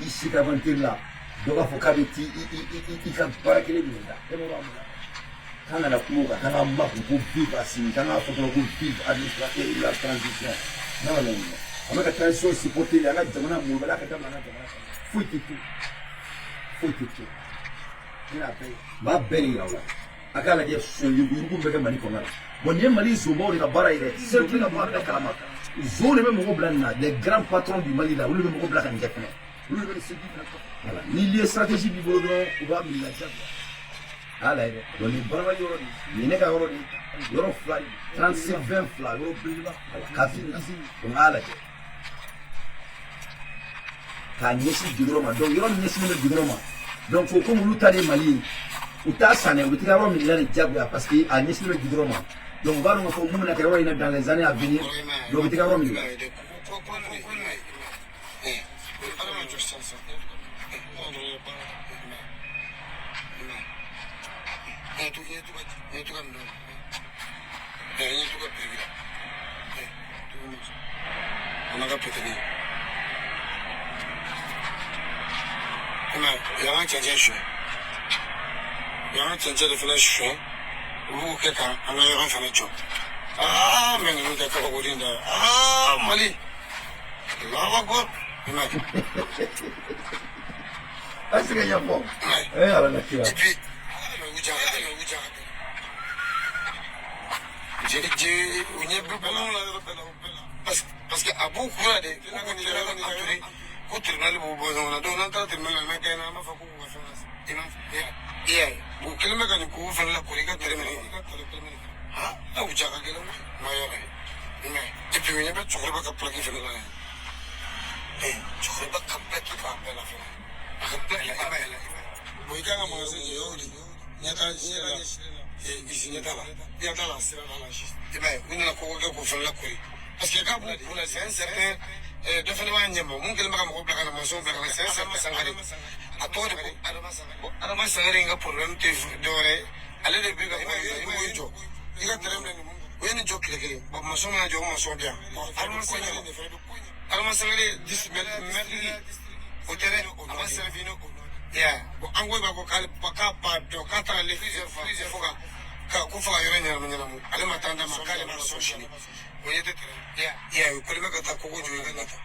I si ka aventure la, dɔ k'a fɔ k'a bɛ t'i i ka baara kelen minɛ da e b'a mun k'an kana kuma o kan, k'an ka makun ko vive Assimi, k'an k'a fɔ dɔrɔn ko vive administration la transition. Non, non, non, an bɛ ka transition supporter, an ka jamana molobaliya ka dabila, an ka jamana kɔnɔ foyi tɛ to, foyi tɛ to. N bɛna bɛɛ, n b'a bɛɛ de yira aw la. A k'a lajɛ, sɔn yuruguyurugu bɛ kɛ Mali kɔnɔna la. Bon, nin ye Mali zonbaw de ka baara ye dɛ. Cercle ka bɔ a bɛɛ kalama, zon de bɛ mɔgɔw bila nin na. Les grands patrons du Mali la, olu de bɛ mɔgɔw bila ka nin kɛ fɛnɛ, olu de bɛ nin cercle fɛnɛ kɔfɛ. Voilà, ni lieu stratégie b'i bolo dɔrɔn, u b'a minɛ i la diyagoya. Ala yɛrɛ. Donc nin Baramali yɔrɔ de, nin ne ka yɔrɔ de, yɔrɔ fila de, 36 20 fila, yɔrɔ belebeleba kafi. Donc a y'a lajɛ k'a ɲɛsin goudron ma. Donc yɔrɔ min ɲɛsinnen bɛ goudron ma, donc ko komi olu ta de ye Mali ye, u t'a san dɛ, u bɛ taa yɔrɔ min la de diyagoya, parce que a ɲɛsinnen bɛ goudron ma. Donc u b'a dɔn k'a fɔ mun bɛna kɛ yɔrɔ in na dans les années à venir. Donc u bɛ taa yɔrɔ min la. Yan ka cɛncɛn suɲɛ, yan ka cɛncɛn de fana suɲɛ, u b'o kɛ ka an ka yɔrɔ fana jɔ. Aa, mɛ ninnu tɛ kabakoden da. Aa, Mali, Allahu akbar. I m'a ye. A se ka ɲɛfɔ eh Ala la kira. Et puis mɛ u ja ka gɛlɛn, u ja ka gɛlɛn. Je je u ɲɛ bɛ bɛɛ la yɔrɔ bɛɛ la, u bɛɛ la, parce que a b'u kunna de ko nin entouré ko tribunal b'u bɔ ɲɔgɔn na. Donc n'an taara tribunal la, n'an gagné, an b'a fɔ k'u ka fɛn lase. I m'a i y'a ye, u kɛlen bɛ ka nin ko fana lakori i ka terrain minɛ, i ka terrain minɛ. Ha, u ja ka gɛlɛn koyi, ma yɔrɔ ye. I m'a ye, et puis u ɲɛ bɛ cɛkɔrɔba ka plaque fana la yan. Cɛkɔrɔba ka plaque b'a bɛɛ la fana, a ka plaque, i m'a ye. Bon, i kan ka magasin jɔ yɔrɔ de ɲɛta sira la, ɲɛ t'a la, ɲɛ t'a la, sira t'a la. I m'a ye, u nana koko kɛ k'o fana lakori, parce que k'a b'u kunna. C'est un certain dɔ fana b'a ɲɛma mun kɛlen bɛ ka mɔgɔw bila ka na, maçon bila ka na. C'est un certain Sangare, a tɔgɔ de ko Adama Sangare. Bon, Adama Sangare in ka problème tɛ dɔwɛrɛ ye, ale de bɛ ka i jɔ i ka terrain minɛ nin, u ye nin jɔ tile kelen. Bon, maçon mana jɔ, o maçon bɛ yan. Bon, Adama Sangare de fana bɛ ko ɲɛ. Adama Sangare maître o tɛ dɛ, a ma servi ni o ya. Bon, an ko b'a ko k'ale k'a b'a dɔn k'a taara le plusieurs fois fo ka ko fo ka yɔrɔ ɲɛnama ɲɛnama, ale ma taa d'a ma, k'ale ma sɔn sini o ɲɛ tɛ terrain ya. I y'a ye, o kɔni bɛ ka taa kogo jɔ i ka na ta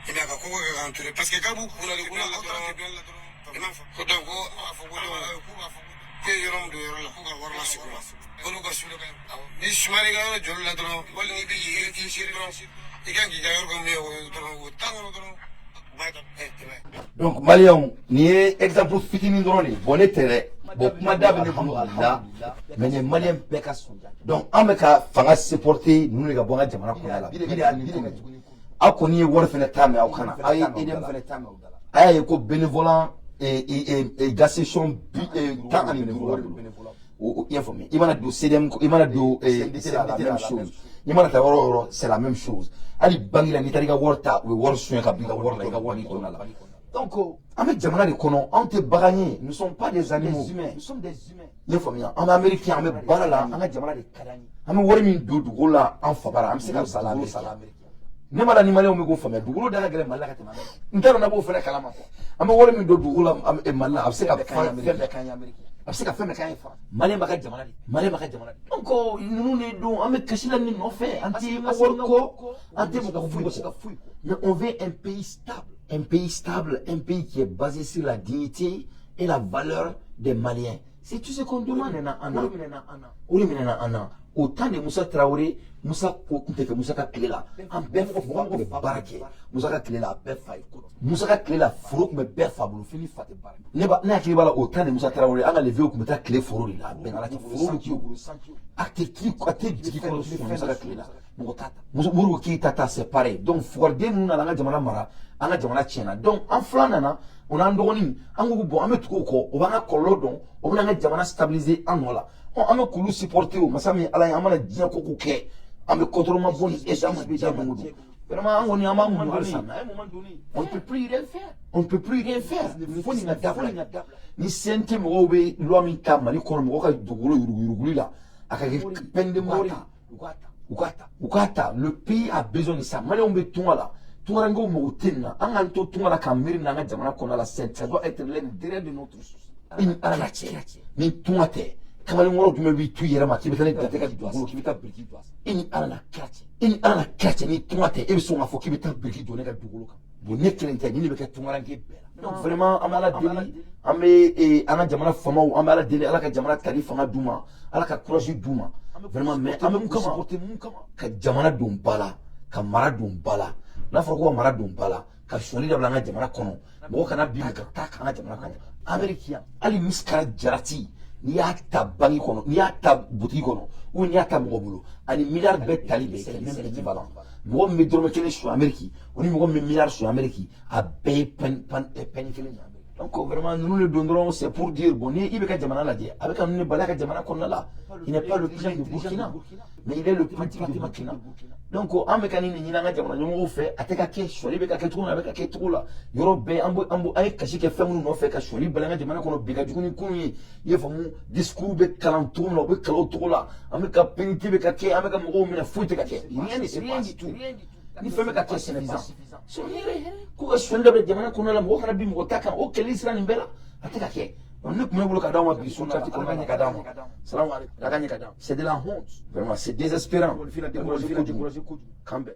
i m'a ka kogo kɛ k'an ture, parce que k'a b'u kunna de ko la dɔrɔn. I m'a fɔ ko donc ko a fɔ ko k'u b'a fɔ k'u ye yɔrɔ min don yɔrɔ la, k'u ka wari lasegin u ma, k'olu ka su ni sumari ka yɔrɔ jɔli la dɔrɔn, wali n'i bɛ k'i seri dɔrɔn, i kan k'i ka yɔrɔ kɛ min ye, o ye dɔrɔn o tan kɔnɔ dɔrɔn. Donc maliyɛnw, nin ye exemple fitinin dɔrɔn de ye. Bon, ne tɛ dɛ. Bon, kuma da bɛ ne bolo la, mais nin ye maliyɛn bɛɛ ka sɔn. Donc an bɛ ka fanga supporter ninnu de ka bɔ an ka jamana kɔnɔna la. Bi de y'a ni aw kɔni ye wari fɛnɛ ta mɛn aw kana aw ye EDM fɛnɛ ta mɛn aw da la. A y'a ye ko bénévolat gas station bi 15 wari bolo. I y'a faamuya, i mana don CDM, i mana don c'est la même chose, i mana taa yɔrɔ o yɔrɔ, c'est la même chose. Hali banque la, n'i taara i ka wari ta, u bɛ wari suɲɛ ka bɔ i ka wari la, i ka wari kɔnɔna la. Donc an bɛ jamana de kɔnɔ, anw tɛ bagan ye, nous sommes pas des animaux, nous sommes des humains. I y'a faamuya, an bɛ Amérique, an bɛ baara la, an ka jamana de ka d'an ye. An bɛ wari min don dugukolo la, an fa bara, an bɛ se ka sara Amérique. Ne ma la ni maliyɛnw bɛ k'o faamuya, dugukolo da ka gɛlɛn Mali la ka tɛmɛ Amérique. N t'a dɔn n'a b'o fana kalama quoi. An bɛ wari min don dugukolo la Mali la, a bɛ se ka fɛn bɛɛ k'an ye Amérique. A bɛ se ka fɛn bɛɛ k'an ye. Malien b'a ka jamana de, Malien b'a ka jamana de. Donc ninnu de don, an bɛ kasi la nin nɔfɛ, an tɛ ka wari kɔ, an tɛ mɔgɔ foyi kɔ, mais on veut un pays stable, un pays stable, un pays qui est basé sur la dignité et la valeur des Maliens. C'est tout ce qu'on demande. O de minɛna an na au temps de Moussa Traoré. Moussa ko tun tɛ kɛ Musa ka tile la, an bɛɛ fɔ mɔgɔ tun bɛ baara kɛ Musa ka tile la, a bɛɛ fa ye. Musa ka tile la, foro tun bɛ bɛɛ fa bolo, fo ni fa tɛ baara. Ne ba ne hakili b'a la, au temps de Musa Traoré, an ka levier tun bɛ taa tile foro de la, a bɛɛ n'Ala cɛ, foro de tun bolo, a tɛ k'i a tɛ jigi kɔnɔ. Musa ka tile la, mɔgɔ t'a ta. Modibo Keyita ta, c'est pareil. Donc fugariden ninnu nana an ka jamana mara, an ka jamana tiɲɛna. Donc an filan nana, o n'an dɔgɔnin, an ko bon, an bɛ tugu o kɔ, o b'an ka kɔlɔlɔ dɔn, o bɛna an ka jamana stabiliser an nɔ la. Ɔ, an bɛ k'olu supporter. O masa min Ala ye, an mana diɲɛ ko ko kɛ, an bɛ contrôlement bɔ ni e an ma diɲɛ don o don. Vraiment, an kɔni, an b'an muɲu halisa. On ne peut plus rien faire, on ne peut plus rien faire. Fo nin ka dabila. Ni CNT mɔgɔw bɛ loi min ta Mali kɔnɔ, mɔgɔw ka dugukolo yuruguyuruguli la, a ka kɛ peine de mort, u k'a ta, u k'a ta, u k'a ta. Le pays a besoin de ça. Maliyɛnw bɛ tunga la, tungarankew mago tɛ nin na. An k'an to tunga la k'an miiri n'an ka jamana kɔnɔna la. Ça doit être l'intérêt de notre société. I ni Ala la cɛ, ni tunga tɛ, kamalenkɔrɔ jumɛn b'i tu yɛrɛ ma k'i bɛ taa ni dante ka dugukolo, k'i bɛ taa biriki jɔ a? I ni Ala la kira cɛ, i ni Ala la kira cɛ, ni tunga tɛ, e bɛ sɔn k'a fɔ k'i bɛ taa biriki jɔ ne ka dugukolo kan? Bon, ne kelen tɛ, nin de bɛ kɛ tungaranke bɛɛ la. Donc vraiment, an bɛ Ala deli, an bɛ an ka jamana faamaw, an bɛ Ala deli, Ala ka jamana tali fanga d'u ma, Ala ka courage d'u ma vraiment. Mais an bɛ mun kama? Ka jamana don ba la, ka mara don ba la. N'a fɔra ko ka mara don ba la, ka sonyali dabila an ka jamana kɔnɔ, mɔgɔ kana bin ka taa an ka jamana kɔnɔ. Amérique yan, hali miskara jarati, n'i y'a ta banque kɔnɔ, n'i y'a ta butigi kɔnɔ, ou n'i y'a ta mɔgɔ bolo, ani miliyari bɛɛ tali bɛ c'est même équivalent. Mɔgɔ min bɛ dɔrɔmɛ kelen su Amérique, o ni mɔgɔ min bɛ miliyari su Amérique, a bɛɛ ye peine kelen ye. Donc vraiment, ninnu de don dɔrɔn, c'est pour dire. Bon, ni i bɛ ka jamana lajɛ, a bɛ ka ninnu de bali a ka jamana kɔnɔna la. Il n'est pas le président de Burkina, mais il est le politique de Burkina. Donc an bɛ ka nin de ɲini an ka jamana ɲɛmɔgɔw fɛ, a tɛ ka kɛ. Sonyali bɛ ka kɛ cogo min na, a bɛ ka kɛ cogo la yɔrɔ bɛɛ. An bɛ an bɛ an ye kasi kɛ fɛn minnu nɔfɛ, ka sonyali bali an ka jamana kɔnɔ bi, ka jugu ni kunun ye. I y'a faamu, discours bɛ kalan cogo min na, u bɛ kalan o cogo la. An bɛ ka pénité bɛ ka kɛ, an bɛ ka mɔgɔw minɛ, foyi tɛ ka kɛ, rien ne se passe. Ni fɛn bɛ ka kɛ suffisant ko ka sonyali dabila jamana kɔnɔ la, mɔgɔ kana bin mɔgɔ ta kan, o kɛlɛli sira nin bɛɛ la, a tɛ ka kɛ. Ne tun bɛ bolo ka d'aw ma bi su kati kɔnɔ, ka ɲɛ ka d'aw ma. Salamu aleykum, a ka ɲɛ ka d'aw. C'est de la honte vraiment, c'est désespérant. Découragé kojugu, kan bɛn.